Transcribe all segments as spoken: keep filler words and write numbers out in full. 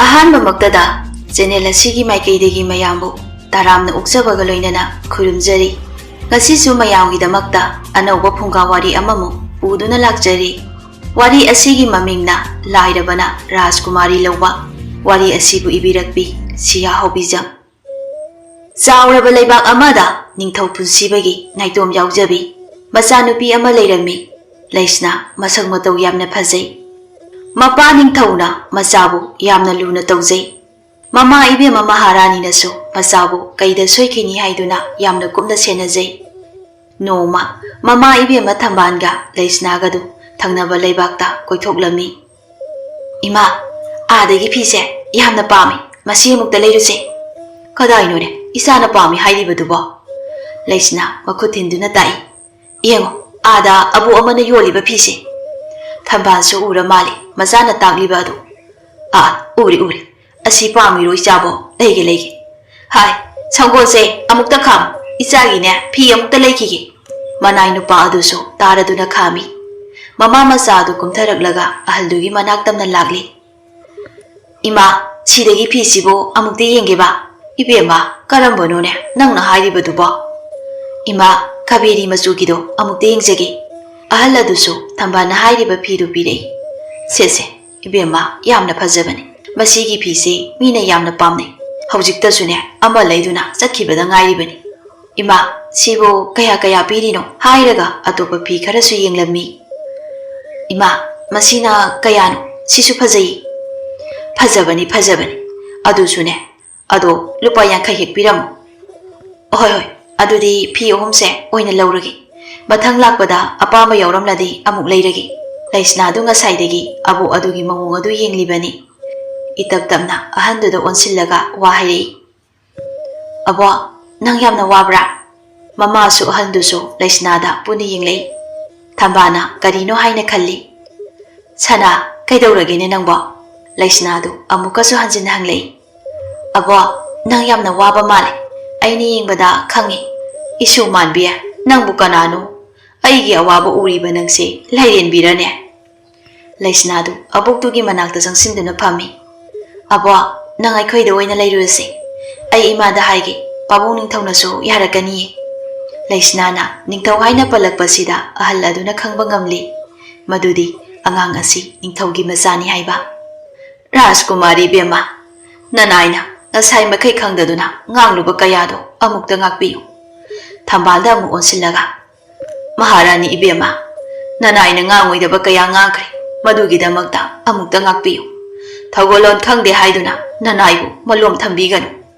ꯑꯍꯥꯟꯕꯃꯛꯇꯗ channel ꯑꯁꯤꯒꯤ ꯃꯥꯏꯀꯩꯗꯒꯤ ꯃꯌꯥꯝꯕꯨ ꯇꯔꯥꯝꯅ ꯑꯣꯛꯆꯕꯒ ꯂꯣꯏꯅꯅ ꯈꯨꯔꯨꯝꯖꯔꯤ꯫ ꯉꯁꯤꯁꯨ ꯃꯌꯥꯝꯒꯤꯗꯃꯛꯇ ꯑꯅꯧꯕ ꯐꯨꯡꯒꯥ ꯋꯥꯔꯤ ꯑꯃꯃꯨꯛ ꯄꯨꯗꯨꯅ ꯂꯥꯛꯆꯔꯤ꯫ ꯋꯥꯔꯤ ꯑꯁꯤꯒꯤ ꯃꯃꯤꯡꯅ ꯂꯥꯏꯔꯕꯅ ꯔꯥꯖꯀꯨꯃꯥꯔꯤ ꯂꯧꯕ꯫ ꯋꯥꯔꯤ ꯑꯁꯤꯕꯨ ꯏꯕꯤꯔꯛꯄꯤ ꯁꯤꯌꯥ ꯍꯧꯕꯤꯖꯝ꯫ ꯆꯥꯎꯔꯕ ꯂꯩꯕꯥꯛ ꯑꯃꯗ ꯅꯤꯡꯊꯧ ꯄꯨꯟꯁꯤꯕꯒꯤ ꯅꯥꯏꯇꯣꯝ ꯌꯥꯎꯖꯕꯤ ꯃꯆꯥꯅꯨꯄꯤ ꯑꯃ ꯂꯩꯔꯝꯃꯤ꯫ ꯂꯩꯁꯅꯥ ꯃꯁꯛ ꯃꯇꯧ ꯌꯥꯝꯅ ꯐꯖꯩ꯫ ꯃꯄꯥ ꯅꯤꯡꯊꯧꯅ ꯃꯆꯥꯕꯨ ꯌꯥꯝꯅ ꯂꯨꯅ ꯇꯧꯖꯩ꯫ ꯃꯃꯥ ꯏꯕꯦꯝꯃ ꯃꯍꯥꯔꯥꯅꯤꯅꯁꯨ ꯃꯆꯥꯕꯨ ꯀꯩꯗ ꯁꯣꯏꯈꯤꯅꯤ ꯍꯥꯏꯗꯨꯅ ꯌꯥꯝꯅ ꯀꯨꯞꯅ ꯁꯦꯟꯅꯖꯩ꯫ ꯅꯣꯡꯃ ꯃꯃꯥ ꯏꯕꯦꯝꯃ ꯊꯝꯕꯥꯜꯒ ꯂꯩꯁꯅꯥꯒꯗꯨ ꯊꯪꯅꯕ ꯂꯩꯕꯥꯛꯇ ꯀꯣꯏꯊꯣꯛꯂꯝꯃꯤ꯫ "ꯏꯃꯥ, ꯑꯥꯗꯒꯤ ꯐꯤꯁꯦ ꯌꯥꯝꯅ ꯄꯥꯝꯃꯤ, ꯃꯁꯤ ꯑꯃꯨꯛꯇ ꯂꯩꯔꯨꯁꯦ꯫" "ꯀꯗꯥꯏꯅꯣꯅꯦ ꯏꯆꯥꯅ ꯄꯥꯝꯃꯤ ꯍꯥꯏꯔꯤꯕꯗꯨꯕꯣ?" ꯂꯩꯁꯅꯥ ꯃꯈꯨꯠ ꯊꯤꯟꯗꯨꯅ ꯇꯥꯛꯏ꯫ "ꯌꯦꯡꯉꯣ, ꯑꯥꯗ ꯑꯕꯣꯛ ꯑꯃꯅ ꯌꯣꯜꯂꯤꯕ ꯐꯤꯁꯦ꯫" ꯊꯝꯕꯥꯜꯁꯨ ꯎꯔ ꯃꯥꯜꯂꯦ ꯃꯆꯥꯅ ꯇꯥꯛꯂꯤꯕ ꯑꯗꯨ꯫ "ꯑꯥ, ꯎꯔꯦ, ꯎꯔꯦ꯫ ꯑꯁꯤ ꯄꯥꯝꯃꯤꯔꯣ ꯏꯆꯥꯕꯣ? ꯂꯩꯒꯦ, ꯂꯩꯒꯦ꯫ ꯍꯥꯏ, ꯁꯪꯒꯣꯜꯁꯦ ꯑꯃꯨꯛꯇ ꯈꯥꯝ, ꯏꯆꯥꯒꯤꯅꯦ ꯐꯤ ꯑꯃꯨꯛꯇ ꯂꯩꯈꯤꯒꯦ꯫" ꯃꯅꯥꯏ ꯅꯨꯄꯥ ꯑꯗꯨꯁꯨ ꯇꯥꯔꯗꯨꯅ ꯈꯥꯝꯃꯤ꯫ ꯃꯃꯥ ꯃꯆꯥ ꯑꯗꯨ ꯀꯨꯝꯊꯔꯛꯂꯒ ꯑꯍꯜꯗꯨꯒꯤ ꯃꯅꯥꯛ ꯇꯝꯅ ꯂꯥꯛꯂꯤ꯫ "ꯏꯃꯥ, ꯁꯤꯗꯒꯤ ꯐꯤꯁꯤꯕꯨ ꯑꯃꯨꯛꯇ ꯌꯦꯡꯒꯦꯕ꯫" "ꯏꯕꯦꯝꯃ, ꯀꯔꯝꯕꯅꯣꯅꯦ ꯅꯪꯅ ꯍꯥꯏꯔꯤꯕꯗꯨꯕꯣ?" "ꯏꯃꯥ, ꯀꯥꯕꯦꯔꯤ ꯃꯆꯨꯒꯤꯗꯣ ꯑꯃꯨꯛꯇ ꯌꯦꯡꯖꯒꯦ꯫" ꯑꯍꯜ ꯑꯗꯨꯁꯨ ꯊꯝꯕꯥꯜꯅ ꯍꯥꯏꯔꯤꯕ ꯐꯤꯗꯨ ꯄꯤꯔꯛꯏ꯫ "ꯁꯦ, ꯁꯦ, ꯏꯕꯦꯝꯃ, ꯌꯥꯝꯅ ꯐꯖꯕꯅꯤ꯫ ꯃꯁꯤꯒꯤ ꯐꯤꯁꯤ ꯃꯤꯅ ꯌꯥꯝꯅ ꯄꯥꯝꯅꯩ꯫ ꯍꯧꯖꯤꯛꯇꯁꯨꯅꯦ ꯑꯃ ꯂꯩꯗꯨꯅ ꯆꯠꯈꯤꯕꯗ ꯉꯥꯏꯔꯤꯕꯅꯤ꯫" "ꯏꯃꯥ, ꯁꯤꯕꯨ ꯀꯌꯥ ꯀꯌꯥ ꯄꯤꯔꯤꯅꯣ?" ꯍꯥꯏꯔꯒ ꯑꯇꯣꯞꯄ ꯐꯤ ꯈꯔꯁꯨ ꯌꯦꯡꯂꯝꯃꯤ꯫ "ꯏꯃꯥ, ꯃꯁꯤꯅ ꯀꯌꯥꯅꯣ? ꯁꯤꯁꯨ ꯐꯖꯩꯌꯦ꯫" "ꯐꯖꯕꯅꯤ, ꯐꯖꯕꯅꯤ꯫ ꯑꯗꯨꯁꯨꯅꯦ, ꯑꯗꯣ ꯂꯨꯄꯥ ꯌꯥꯡꯈꯩ ꯍꯦꯛ ꯄꯤꯔꯝꯃꯣ꯫" "ꯍꯣꯏ, ꯍꯣꯏ, ꯑꯗꯨꯗꯤ ꯐꯤ ꯑꯍꯨꯝꯁꯦ ꯑꯣꯏꯅ ꯂꯧꯔꯒꯦ꯫ ꯃꯊꯪ ꯂꯥꯛꯄꯗ ꯑꯄꯥꯝꯕ ꯌꯥꯎꯔꯝꯂꯗꯤ ꯑꯃꯨꯛ ꯂꯩꯔꯒꯦ꯫" ꯂꯩꯁꯅꯥꯗꯨ ꯉꯁꯥꯏꯗꯒꯤ ꯑꯕꯣꯛ ꯑꯗꯨꯒꯤ ꯃꯑꯣꯡ ꯑꯗꯨ ꯌꯦꯡꯂꯤꯕꯅꯤ꯫ ꯏꯇꯞ ꯇꯞꯅ ꯑꯍꯟꯗꯨꯗ ꯑꯣꯟꯁꯤꯜꯂꯒ ꯋꯥ ꯍꯥꯏꯔꯛꯏ꯫ "ꯑꯕꯣ, ꯅꯪ ꯌꯥꯝꯅ ꯋꯥꯕ꯭ꯔꯥ?" ꯃꯃꯥꯁꯨ ꯑꯍꯟꯗꯨꯁꯨ ꯂꯩꯁꯅꯥꯗ ꯄꯨꯟꯅ ꯌꯦꯡꯂꯛꯏ꯫ ꯊꯝꯕꯥꯜꯅ ꯀꯔꯤꯅꯣ ꯍꯥꯏꯅ ꯈꯜꯂꯤ꯫ "ꯁꯅꯥ, ꯀꯩꯗꯧꯔꯒꯦꯅꯦ ꯅꯪꯕꯣ?" ꯂꯩꯁꯅꯥꯗꯨ ꯑꯃꯨꯛꯀꯁꯨ ꯍꯟꯖꯤꯟꯅ ꯍꯪꯂꯛꯏ꯫ "ꯑꯕꯣ, ꯅꯪ ꯌꯥꯝꯅ ꯋꯥꯕ ꯃꯥꯜꯂꯦ꯫ ꯑꯩꯅ ꯌꯦꯡꯕꯗ ꯈꯪꯉꯤ꯫ ꯏꯁꯨ ꯃꯥꯟꯕꯤ, ꯅꯪꯕꯨ ꯀꯅꯥꯅꯣ? ꯑꯩꯒꯤ ꯑꯋꯥꯕ ꯎꯔꯤꯕ ꯅꯪꯁꯦ ꯂꯥꯏꯔꯦꯟꯕꯤꯔꯅꯦ?" ꯂꯩꯁꯅꯥꯗꯨ ꯑꯕꯣꯛꯇꯨꯒꯤ ꯃꯅꯥꯛꯇ ꯆꯪꯁꯤꯟꯗꯨꯅ ꯐꯝꯃꯤ꯫ "ꯑꯕꯣ, ꯅꯪ ꯑꯩꯈꯣꯏꯗ ꯑꯣꯏꯅ ꯂꯩꯔꯨꯔꯁꯤ꯫ ꯑꯩ ꯏꯃꯥꯗ ꯍꯥꯏꯒꯦ, ꯄꯥꯕꯨꯡ ꯅꯤꯡꯊꯧꯅꯁꯨ ꯌꯥꯔꯛꯀꯅꯤꯌꯦ꯫" ꯂꯩꯁꯅꯥꯅ ꯅꯤꯡꯊꯧ ꯍꯥꯏꯅ ꯄꯜꯂꯛꯄꯁꯤꯗ ꯑꯍꯜ ꯑꯗꯨꯅ ꯈꯪꯕ ꯉꯝꯂꯤ ꯃꯗꯨꯗꯤ ꯑꯉꯥꯡ ꯑꯁꯤ ꯅꯤꯡꯊꯧꯒꯤ ꯃꯆꯥꯅꯤ ꯍꯥꯏꯕ꯫ "ꯔꯥꯖꯀꯨꯃꯥꯔꯤ ꯏꯕꯦꯝꯃ, ꯅꯅꯥꯏꯅ ꯉꯁꯥꯏ ꯃꯈꯩ ꯈꯪꯗꯗꯨꯅ ꯉꯥꯡꯂꯨꯕ ꯀꯌꯥꯗꯣ ꯑꯃꯨꯛꯇ ꯉꯥꯛꯄꯤꯌꯨ꯫" ꯊꯝꯕꯥꯜꯗ ꯑꯃꯨꯛ ꯑꯣꯟꯁꯤꯜꯂꯒ, "ꯃꯍꯥꯔꯥꯅꯤ ꯏꯕꯦꯝꯃ, ꯅꯅꯥꯏꯅ ꯉꯥꯡꯉꯣꯏꯗꯕ ꯀꯌꯥ ꯉꯥꯡꯈ꯭ꯔꯦ, ꯃꯗꯨꯒꯤꯗꯃꯛꯇ ꯑꯃꯨꯛꯇ ꯉꯥꯛꯄꯤꯌꯨ꯫ ꯊꯧꯒꯜꯂꯣꯟ ꯈꯪꯗꯦ ꯍꯥꯏꯗꯨꯅ ꯅꯅꯥꯏꯕꯨ ꯃꯂꯣꯝ ꯊꯝꯕꯤꯒꯅꯨ꯫"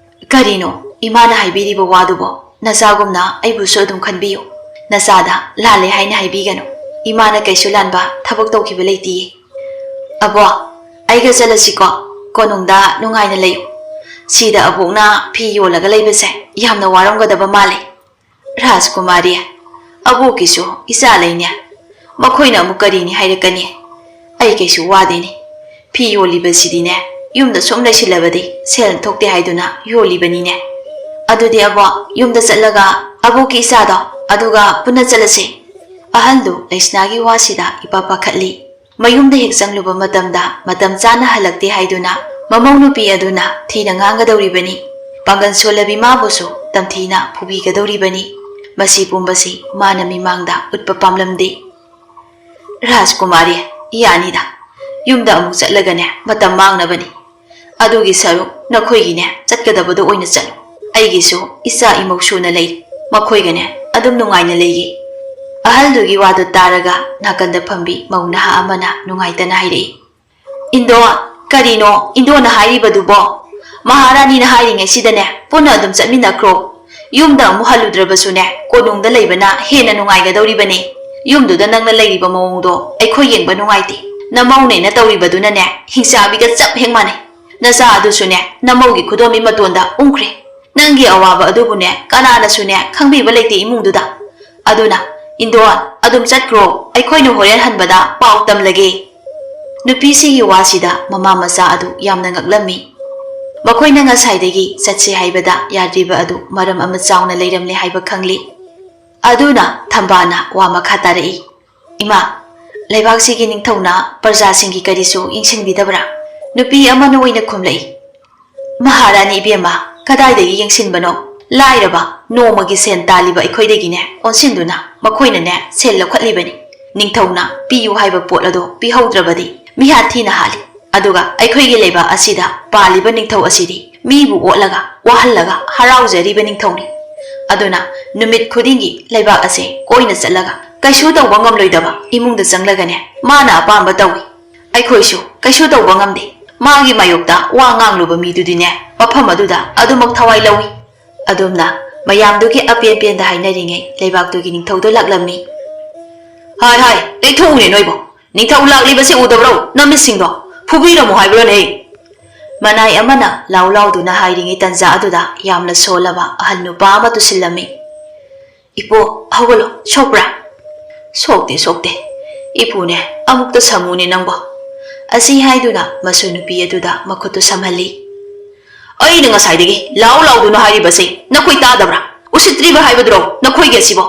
"ꯀꯔꯤꯅꯣ ꯏꯃꯥꯅ ꯍꯥꯏꯕꯤꯔꯤꯕ ꯋꯥꯗꯨꯕꯣ? ꯅꯆꯥꯒꯨꯝꯅ ꯑꯩꯕꯨꯁꯨ ꯑꯗꯨꯝ ꯈꯟꯕꯤꯌꯨ꯫ ꯅꯆꯥꯗ ꯂꯥꯜꯂꯦ ꯍꯥꯏꯅ ꯍꯥꯏꯕꯤꯒꯅꯨ꯫ ꯏꯃꯥꯅ ꯀꯩꯁꯨ ꯂꯥꯟꯕ ꯊꯕꯛ ꯇꯧꯈꯤꯕ ꯂꯩꯇꯤꯌꯦ꯫" "ꯑꯕꯣ, ꯑꯩꯒ ꯆꯠꯂꯁꯤꯀꯣ꯫ ꯀꯣꯅꯨꯡꯗ ꯅꯨꯡꯉꯥꯏꯅ ꯂꯩꯌꯨ꯫ ꯁꯤꯗ ꯑꯕꯣꯛꯅ ꯐꯤ ꯌꯣꯜꯂꯒ ꯂꯩꯕꯁꯦ ꯌꯥꯝꯅ ꯋꯥꯔꯝꯒꯗꯕ ꯃꯥꯜꯂꯦ꯫" "ꯔꯥꯖꯀꯨꯃꯥꯔꯤ, ꯑꯕꯣꯛꯀꯤꯁꯨ ꯏꯆꯥ ꯂꯩꯅꯦ꯫ ꯃꯈꯣꯏꯅ ꯑꯃꯨꯛ ꯀꯔꯤꯅꯤ ꯍꯥꯏꯔꯛꯀꯅꯤ? ꯑꯩ ꯀꯩꯁꯨ ꯋꯥꯗꯦꯅꯦ꯫ ꯐꯤ ꯌꯣꯜꯂꯤꯕꯁꯤꯗꯤꯅꯦ, ꯌꯨꯝꯗ ꯁꯨꯝ ꯂꯩꯁꯤꯜꯂꯕꯗꯤ ꯁꯦꯜ ꯊꯣꯛꯇꯦ ꯍꯥꯏꯗꯨꯅ ꯌꯣꯜꯂꯤꯕꯅꯤꯅꯦ꯫ ꯑꯗꯨꯗꯤ ꯑꯕꯣꯛ, ꯌꯨꯝꯗ ꯆꯠꯂꯒ ꯑꯕꯣꯛꯀꯤ ꯏꯆꯥꯗꯣ ꯑꯗꯨꯒ ꯄꯨꯟꯅ ꯆꯠꯂꯁꯤ꯫" ꯑꯍꯜꯗꯨ ꯂꯩꯁꯅꯥꯒꯤ ꯋꯥꯁꯤꯗ ꯏꯄꯥ ꯄꯥꯈꯠꯂꯤ꯫ ꯃꯌꯨꯝꯗ ꯍꯦꯛ ꯆꯪꯂꯨꯕ ꯃꯇꯝꯗ ꯃꯇꯝ ꯆꯥꯅ ꯍꯜꯂꯛꯇꯦ ꯍꯥꯏꯗꯨꯅ ꯃꯃꯧ ꯅꯨꯄꯤ ꯑꯗꯨꯅ ꯊꯤꯅ ꯉꯥꯡꯒꯗꯧꯔꯤꯕꯅꯤ꯫ ꯄꯥꯡꯒꯜ ꯁꯣꯜꯂꯕꯤ ꯃꯥꯕꯨꯁꯨ ꯇꯝꯊꯤꯅ ꯐꯨꯕꯤꯒꯗꯧꯔꯤꯕꯅꯤ꯫ ꯃꯁꯤ ꯄꯨꯝꯕꯁꯤ ꯃꯥꯅ ꯃꯤꯃꯥꯡꯗ ꯎꯠꯄ ꯄꯥꯝꯂꯝꯗꯦ꯫ "ꯔꯥꯖꯀꯨꯃꯥꯔꯤ, ꯌꯥꯅꯤꯗ꯫ ꯌꯨꯝꯗ ꯑꯃꯨꯛ ꯆꯠꯂꯒꯅꯦ ꯃꯇꯝ ꯃꯥꯡꯅꯕꯅꯤ꯫ ꯑꯗꯨꯒꯤ ꯁꯔꯨꯛ ꯅꯈꯣꯏꯒꯤꯅꯦ ꯆꯠꯀꯗꯕꯗꯣ ꯑꯣꯏꯅ ꯆꯠꯂꯨ꯫ ꯑꯩꯒꯤꯁꯨ ꯏꯆꯥ ꯏꯃꯧ ꯁꯨꯅ ꯂꯩ꯫ ꯃꯈꯣꯏꯒꯅꯦ ꯑꯗꯨꯝ ꯅꯨꯡꯉꯥꯏꯅ ꯂꯩꯒꯦ꯫" ꯑꯍꯜꯗꯨꯒꯤ ꯋꯥꯗꯨ ꯇꯥꯔꯒ ꯅꯥꯀꯟꯗ ꯐꯝꯕꯤ ꯃꯧ ꯅꯍꯥ ꯑꯃꯅ ꯅꯨꯡꯉꯥꯏꯇꯅ ꯍꯥꯏꯔꯛꯏ꯫ "ꯏꯟꯗꯣ, ꯀꯔꯤꯅꯣ ꯏꯟꯗꯣꯅ ꯍꯥꯏꯔꯤꯕꯗꯨꯕꯣ? ꯃꯍꯥꯔꯥꯅꯤꯅ ꯍꯥꯏꯔꯤꯉꯩꯁꯤꯗꯅꯦ ꯄꯨꯟꯅ ꯑꯗꯨꯝ ꯆꯠꯃꯤꯟꯅꯈ꯭ꯔꯣ꯫ ꯌꯨꯝꯗ ꯑꯃꯨꯛ ꯍꯜꯂꯨꯗ꯭ꯔꯕꯁꯨꯅꯦ ꯀꯣꯅꯨꯡꯗ ꯂꯩꯕꯅ ꯍꯦꯟꯅ ꯅꯨꯡꯉꯥꯏꯒꯗꯧꯔꯤꯕꯅꯤ꯫ ꯌꯨꯝꯗꯨꯗ ꯅꯪꯅ ꯂꯩꯔꯤꯕ ꯃꯑꯣꯡꯗꯣ ꯑꯩꯈꯣꯏ ꯌꯦꯡꯕ ꯅꯨꯡꯉꯥꯏꯇꯦ꯫ ꯅꯃꯧꯅꯦꯅ ꯇꯧꯔꯤꯕꯗꯨꯅꯅꯦ ꯍꯤꯡꯆꯥꯕꯤꯒ ꯆꯞ ꯍꯦꯛ ꯃꯥꯟꯅꯩ꯫ ꯅꯆꯥ ꯑꯗꯨꯁꯨꯅꯦ ꯅꯃꯧꯒꯤ ꯈꯨꯗꯣꯝꯕꯤ ꯃꯇꯣꯟꯗ ꯎꯝꯈ꯭ꯔꯦ꯫ ꯅꯪꯒꯤ ꯑꯋꯥꯕ ꯑꯗꯨꯕꯨꯅꯦ ꯀꯅꯥꯅꯁꯨꯅꯦ ꯈꯪꯕꯤꯕ ꯂꯩꯇꯦ ꯏꯃꯨꯡꯗꯨꯗ꯫ ꯑꯗꯨꯅ ꯏꯟꯗꯣ, ꯑꯗꯨꯝ ꯆꯠꯈ꯭ꯔꯣ, ꯑꯩꯈꯣꯏꯅ ꯍꯣꯔꯦꯟ ꯍꯟꯕꯗ ꯄꯥꯎ ꯇꯝꯂꯒꯦ꯫" ꯅꯨꯄꯤꯁꯤꯒꯤ ꯋꯥꯁꯤꯗ ꯃꯃꯥ ꯃꯆꯥ ꯑꯗꯨ ꯌꯥꯝꯅ ꯉꯛꯂꯝꯃꯤ꯫ ꯃꯈꯣꯏꯅ ꯉꯁꯥꯏꯗꯒꯤ ꯆꯠꯁꯦ ꯍꯥꯏꯕꯗ ꯌꯥꯗ꯭ꯔꯤꯕ ꯑꯗꯨ ꯃꯔꯝ ꯑꯃ ꯆꯥꯎꯅ ꯂꯩꯔꯝꯂꯦ ꯍꯥꯏꯕ ꯈꯪꯂꯤ꯫ ꯑꯗꯨꯅ ꯊꯝꯕꯥꯜꯅ ꯋꯥ ꯃꯈꯥ ꯇꯥꯔꯛꯏ꯫ "ꯏꯃꯥ, ꯂꯩꯕꯥꯛꯁꯤꯒꯤ ꯅꯤꯡꯊꯧꯅ ꯄ꯭ꯔꯖꯥꯁꯤꯡꯒꯤ ꯀꯔꯤꯁꯨ ꯌꯦꯡꯁꯤꯟꯕꯤꯗꯕ꯭ꯔꯥ? ꯅꯨꯄꯤ ꯑꯃꯅ ꯑꯣꯏꯅ ꯈꯨꯝꯂꯛꯏ, "ꯃꯍꯥꯔꯥꯅꯤ ꯏꯕꯦꯝꯃ, ꯀꯗꯥꯏꯗꯒꯤ ꯌꯦꯡꯁꯤꯟꯕꯅꯣ? ꯂꯥꯏꯔꯕ, ꯅꯣꯡꯃꯒꯤ ꯁꯦꯟ ꯇꯥꯜꯂꯤꯕ ꯑꯩꯈꯣꯏꯗꯒꯤꯅꯦ ꯑꯣꯟꯁꯤꯟꯗꯨꯅ ꯃꯈꯣꯏꯅꯅꯦ ꯁꯦꯜ ꯂꯧꯈꯠꯂꯤꯕꯅꯤ꯫ ꯅꯤꯡꯊꯧꯅ ꯄꯤꯌꯨ ꯍꯥꯏꯕ ꯄꯣꯠ ꯑꯗꯣ ꯄꯤꯍꯧꯗ꯭ꯔꯕꯗꯤ ꯃꯤꯍꯥꯠ ꯊꯤꯅ ꯍꯥꯠꯂꯤ꯫ ꯑꯗꯨꯒ ꯑꯩꯈꯣꯏꯒꯤ ꯂꯩꯕꯥꯛ ꯑꯁꯤꯗ ꯄꯥꯜꯂꯤꯕ ꯅꯤꯡꯊꯧ ꯑꯁꯤꯗꯤ ꯃꯤꯕꯨ ꯑꯣꯠꯂꯒ, ꯋꯥꯍꯜꯂꯒ ꯍꯔꯥꯎꯖꯔꯤꯕ ꯅꯤꯡꯊꯧꯅꯤ꯫ ꯑꯗꯨꯅ ꯅꯨꯃꯤꯠ ꯈꯨꯗꯤꯡꯒꯤ ꯂꯩꯕꯥꯛ ꯑꯁꯦ ꯀꯣꯏꯅ ꯆꯠꯂꯒ ꯀꯩꯁꯨ ꯇꯧꯕ ꯉꯝꯂꯣꯏꯗꯕ ꯏꯃꯨꯡꯗ ꯆꯪꯂꯒꯅꯦ ꯃꯥꯅ ꯑꯄꯥꯝꯕ ꯇꯧꯏ꯫ ꯑꯩꯈꯣꯏꯁꯨ ꯀꯩꯁꯨ ꯇꯧꯕ ꯉꯝꯗꯦ꯫ ꯃꯥꯒꯤ ꯃꯥꯌꯣꯛꯇ ꯋꯥ ꯉꯥꯡꯂꯨꯕ ꯃꯤꯗꯨꯗꯤꯅꯦ ꯃꯐꯝ ꯑꯗꯨꯗ ꯑꯗꯨꯃꯛ ꯊꯋꯥꯏ ꯂꯧꯏ꯫" ꯑꯗꯨꯝꯅ ꯃꯌꯥꯝꯗꯨꯒꯤ ꯑꯄꯦꯟ ꯄꯦꯟꯗ ꯍꯥꯏꯅꯔꯤꯉꯩ ꯂꯩꯕꯥꯛꯇꯨꯒꯤ ꯅꯤꯡꯊꯧꯗꯣ ꯂꯥꯛꯂꯝꯃꯤ꯫ "ꯍꯥꯏ ꯍꯥꯏ, ꯂꯩꯊꯣꯛꯎꯅꯦ ꯅꯣꯏꯕꯣ! ꯅꯤꯡꯊꯧ ꯂꯥꯛꯂꯤꯕꯁꯦ ꯎꯗꯕ꯭ꯔꯣ? ꯅꯃꯤꯠꯁꯤꯡꯗꯣ ꯐꯨꯕꯤꯔꯝꯃꯨ ꯍꯥꯏꯕ꯭ꯔꯣꯅꯦ?" ꯃꯅꯥꯏ ꯑꯃꯅ ꯂꯥꯎ ꯂꯥꯎꯗꯨꯅ ꯍꯥꯏꯔꯤꯉꯩ ꯇꯟꯖꯥ ꯑꯗꯨꯗ ꯌꯥꯝꯅ ꯁꯣꯜꯂꯕ ꯑꯍꯜ ꯅꯨꯄꯥ ꯑꯃ ꯇꯨꯁꯤꯜꯂꯝꯃꯤ꯫ "ꯏꯄꯣ, ꯍꯧꯒꯠꯂꯣ, ꯁꯣꯛꯄ꯭ꯔꯥ?" "ꯁꯣꯛꯇꯦ, ꯁꯣꯛꯇꯦ꯫ ꯏꯄꯨꯅꯦ, ꯑꯃꯨꯛꯇ ꯁꯪꯉꯨꯅꯦ ꯅꯪꯕꯣ꯫" ꯑꯁꯤ ꯍꯥꯏꯗꯨꯅ ꯃꯁꯨ ꯅꯨꯄꯤ ꯑꯗꯨꯗ ꯃꯈꯨꯠꯇꯨ ꯁꯝꯍꯜꯂꯤ꯫ "ꯑꯩꯅ ꯉꯁꯥꯏꯗꯒꯤ ꯂꯥꯎ ꯂꯥꯎꯗꯨꯅ ꯍꯥꯏꯔꯤꯕꯁꯤ ꯅꯈꯣꯏ ꯇꯥꯗꯕ꯭ꯔꯥ? ꯎꯁꯤꯠꯇ꯭ꯔꯤꯕ ꯍꯥꯏꯕꯗꯨꯔꯣ ꯅꯈꯣꯏꯒꯤ ꯑꯁꯤꯕꯣ?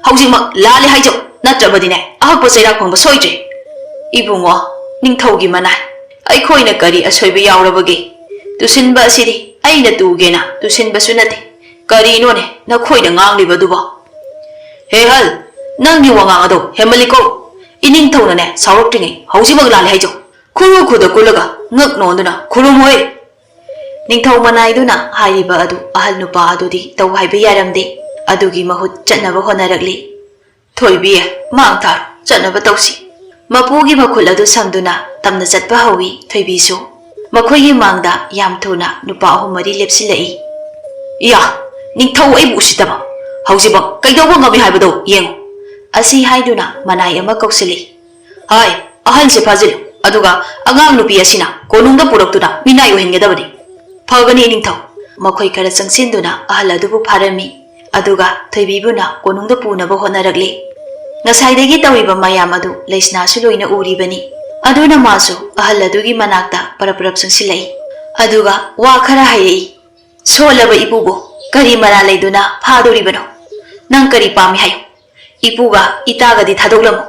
ꯍꯧꯖꯤꯛꯃꯛ ꯂꯥꯜꯂꯦ ꯍꯥꯏꯖꯧ, ꯅꯠꯇ꯭ꯔꯕꯗꯤꯅꯦ ꯑꯍꯛꯄ ꯆꯩꯔꯥꯛ ꯐꯪꯕ ꯁꯣꯏꯗ꯭ꯔꯦ꯫" "ꯏꯕꯨꯡꯉꯣ, ꯅꯤꯡꯊꯧꯒꯤ ꯃꯅꯥꯏ, ꯑꯩꯈꯣꯏꯅ ꯀꯔꯤ ꯑꯁꯣꯏꯕ ꯌꯥꯎꯔꯕꯒꯦ? ꯇꯨꯁꯤꯟꯕ ꯑꯁꯤꯗꯤ ꯑꯩꯅ ꯇꯨꯒꯦꯅ ꯇꯨꯁꯤꯟꯕꯁꯨ ꯅꯠꯇꯦ꯫ ꯀꯔꯤꯅꯣꯅꯦ ꯅꯈꯣꯏꯅ ꯉꯥꯡꯂꯤꯕꯗꯨꯕꯣ?" "ꯍꯦ ꯍꯜ, ꯅꯪꯒꯤ ꯋꯥꯉꯥꯡ ꯑꯗꯣ ꯍꯦꯟꯃꯜꯂꯤꯀꯣ꯫ ꯏꯅꯤꯡꯊꯧꯅꯅꯦ ꯁꯥꯎꯔꯛꯇ꯭ꯔꯤꯉꯩ ꯍꯧꯖꯤꯛꯃꯛ ꯂꯥꯜꯂꯦ ꯍꯥꯏꯖꯧ꯫" ꯈꯨꯔꯨ ꯈꯨꯗ ꯀꯨꯜꯂꯒ ꯉꯛ ꯅꯣꯟꯗꯨꯅ ꯈꯨꯔꯨꯝꯃꯨꯍꯦ꯫ ꯅꯤꯡꯊꯧ ꯃꯅꯥꯏꯗꯨꯅ ꯍꯥꯏꯔꯤꯕ ꯑꯗꯨ ꯑꯍꯜ ꯅꯨꯄꯥ ꯑꯗꯨꯗꯤ ꯇꯧ ꯍꯥꯏꯕ ꯌꯥꯔꯝꯗꯦ꯫ ꯑꯗꯨꯒꯤ ꯃꯍꯨꯠ ꯆꯠꯅꯕ ꯍꯣꯠꯅꯔꯛꯂꯤ꯫ "ꯊꯣꯏꯕꯤ, ꯃꯥꯡ ꯊꯥꯔꯣ, ꯆꯠꯅꯕ ꯇꯧꯁꯤ꯫" ꯃꯄꯨꯒꯤ ꯃꯈꯨꯠ ꯑꯗꯨ ꯁꯝꯗꯨꯅ ꯇꯝꯅ ꯆꯠꯄ ꯍꯧꯏ ꯊꯣꯏꯕꯤꯁꯨ꯫ ꯃꯈꯣꯏꯒꯤ ꯃꯥꯡꯗ ꯌꯥꯝ ꯊꯨꯅ ꯅꯨꯄꯥ ꯑꯍꯨꯝ ꯃꯔꯤ ꯂꯦꯞꯁꯤꯜꯂꯛꯏ꯫ "ꯏꯌꯥ, ꯅꯤꯡꯊꯧ ꯑꯩꯕꯨ ꯎꯁꯤꯠꯇꯕ! ꯍꯧꯖꯤꯛꯃꯛ ꯀꯩꯗꯧꯕ ꯉꯝꯃꯤ ꯍꯥꯏꯕꯗꯣ ꯌꯦꯡꯉꯨ!" ꯑꯁꯤ ꯍꯥꯏꯗꯨꯅ ꯃꯅꯥꯏ ꯑꯃ ꯀꯧꯁꯤꯜꯂꯤ꯫ "ꯍꯥꯏ, ꯑꯍꯜꯁꯦ ꯐꯥꯖꯤꯜꯂꯨ, ꯑꯗꯨꯒ ꯑꯉꯥꯡ ꯅꯨꯄꯤ ꯑꯁꯤꯅ ꯀꯣꯅꯨꯡꯗ ꯄꯨꯔꯛꯇꯨꯅ ꯃꯤꯅꯥꯏ ꯑꯣꯏꯍꯟꯒꯗꯕꯅꯤ꯫" "ꯐꯒꯅꯤ ꯏꯅꯤꯡꯊꯧ꯫" ꯃꯈꯣꯏ ꯈꯔ ꯆꯪꯁꯤꯟꯗꯨꯅ ꯑꯍꯜ ꯑꯗꯨꯕꯨ ꯐꯥꯔꯝꯃꯤ꯫ ꯑꯗꯨꯒ ꯊꯣꯏꯕꯤꯕꯨꯅ ꯀꯣꯅꯨꯡꯗ ꯄꯨꯅꯕ ꯍꯣꯠꯅꯔꯛꯂꯤ꯫ ꯉꯁꯥꯏꯗꯒꯤ ꯇꯧꯔꯤꯕ ꯃꯌꯥꯝ ꯑꯗꯨ ꯂꯩꯁꯅꯥꯁꯨ ꯂꯣꯏꯅ ꯎꯔꯤꯕꯅꯤ꯫ ꯑꯗꯨꯅ ꯃꯥꯁꯨ ꯑꯍꯜ ꯑꯗꯨꯒꯤ ꯃꯅꯥꯛꯇ ꯄꯔꯞ ꯄꯔꯞ ꯆꯪꯁꯤꯜꯂꯛꯏ꯫ ꯑꯗꯨꯒ ꯋꯥ ꯈꯔ ꯍꯥꯏꯔꯛꯏ꯫ "ꯁꯣꯜꯂꯕ ꯏꯄꯨꯕꯨ ꯀꯔꯤ ꯃꯔꯥꯜ ꯂꯩꯗꯨꯅ ꯐꯥꯗꯣꯔꯤꯕꯅꯣ? ꯅꯪ ꯀꯔꯤ ꯄꯥꯝꯃꯤ ꯍꯥꯏꯌꯨ꯫ ꯏꯄꯨꯒ ꯏꯇꯥꯒꯗꯤ ꯊꯥꯗꯣꯛꯂꯝꯃꯨ꯫"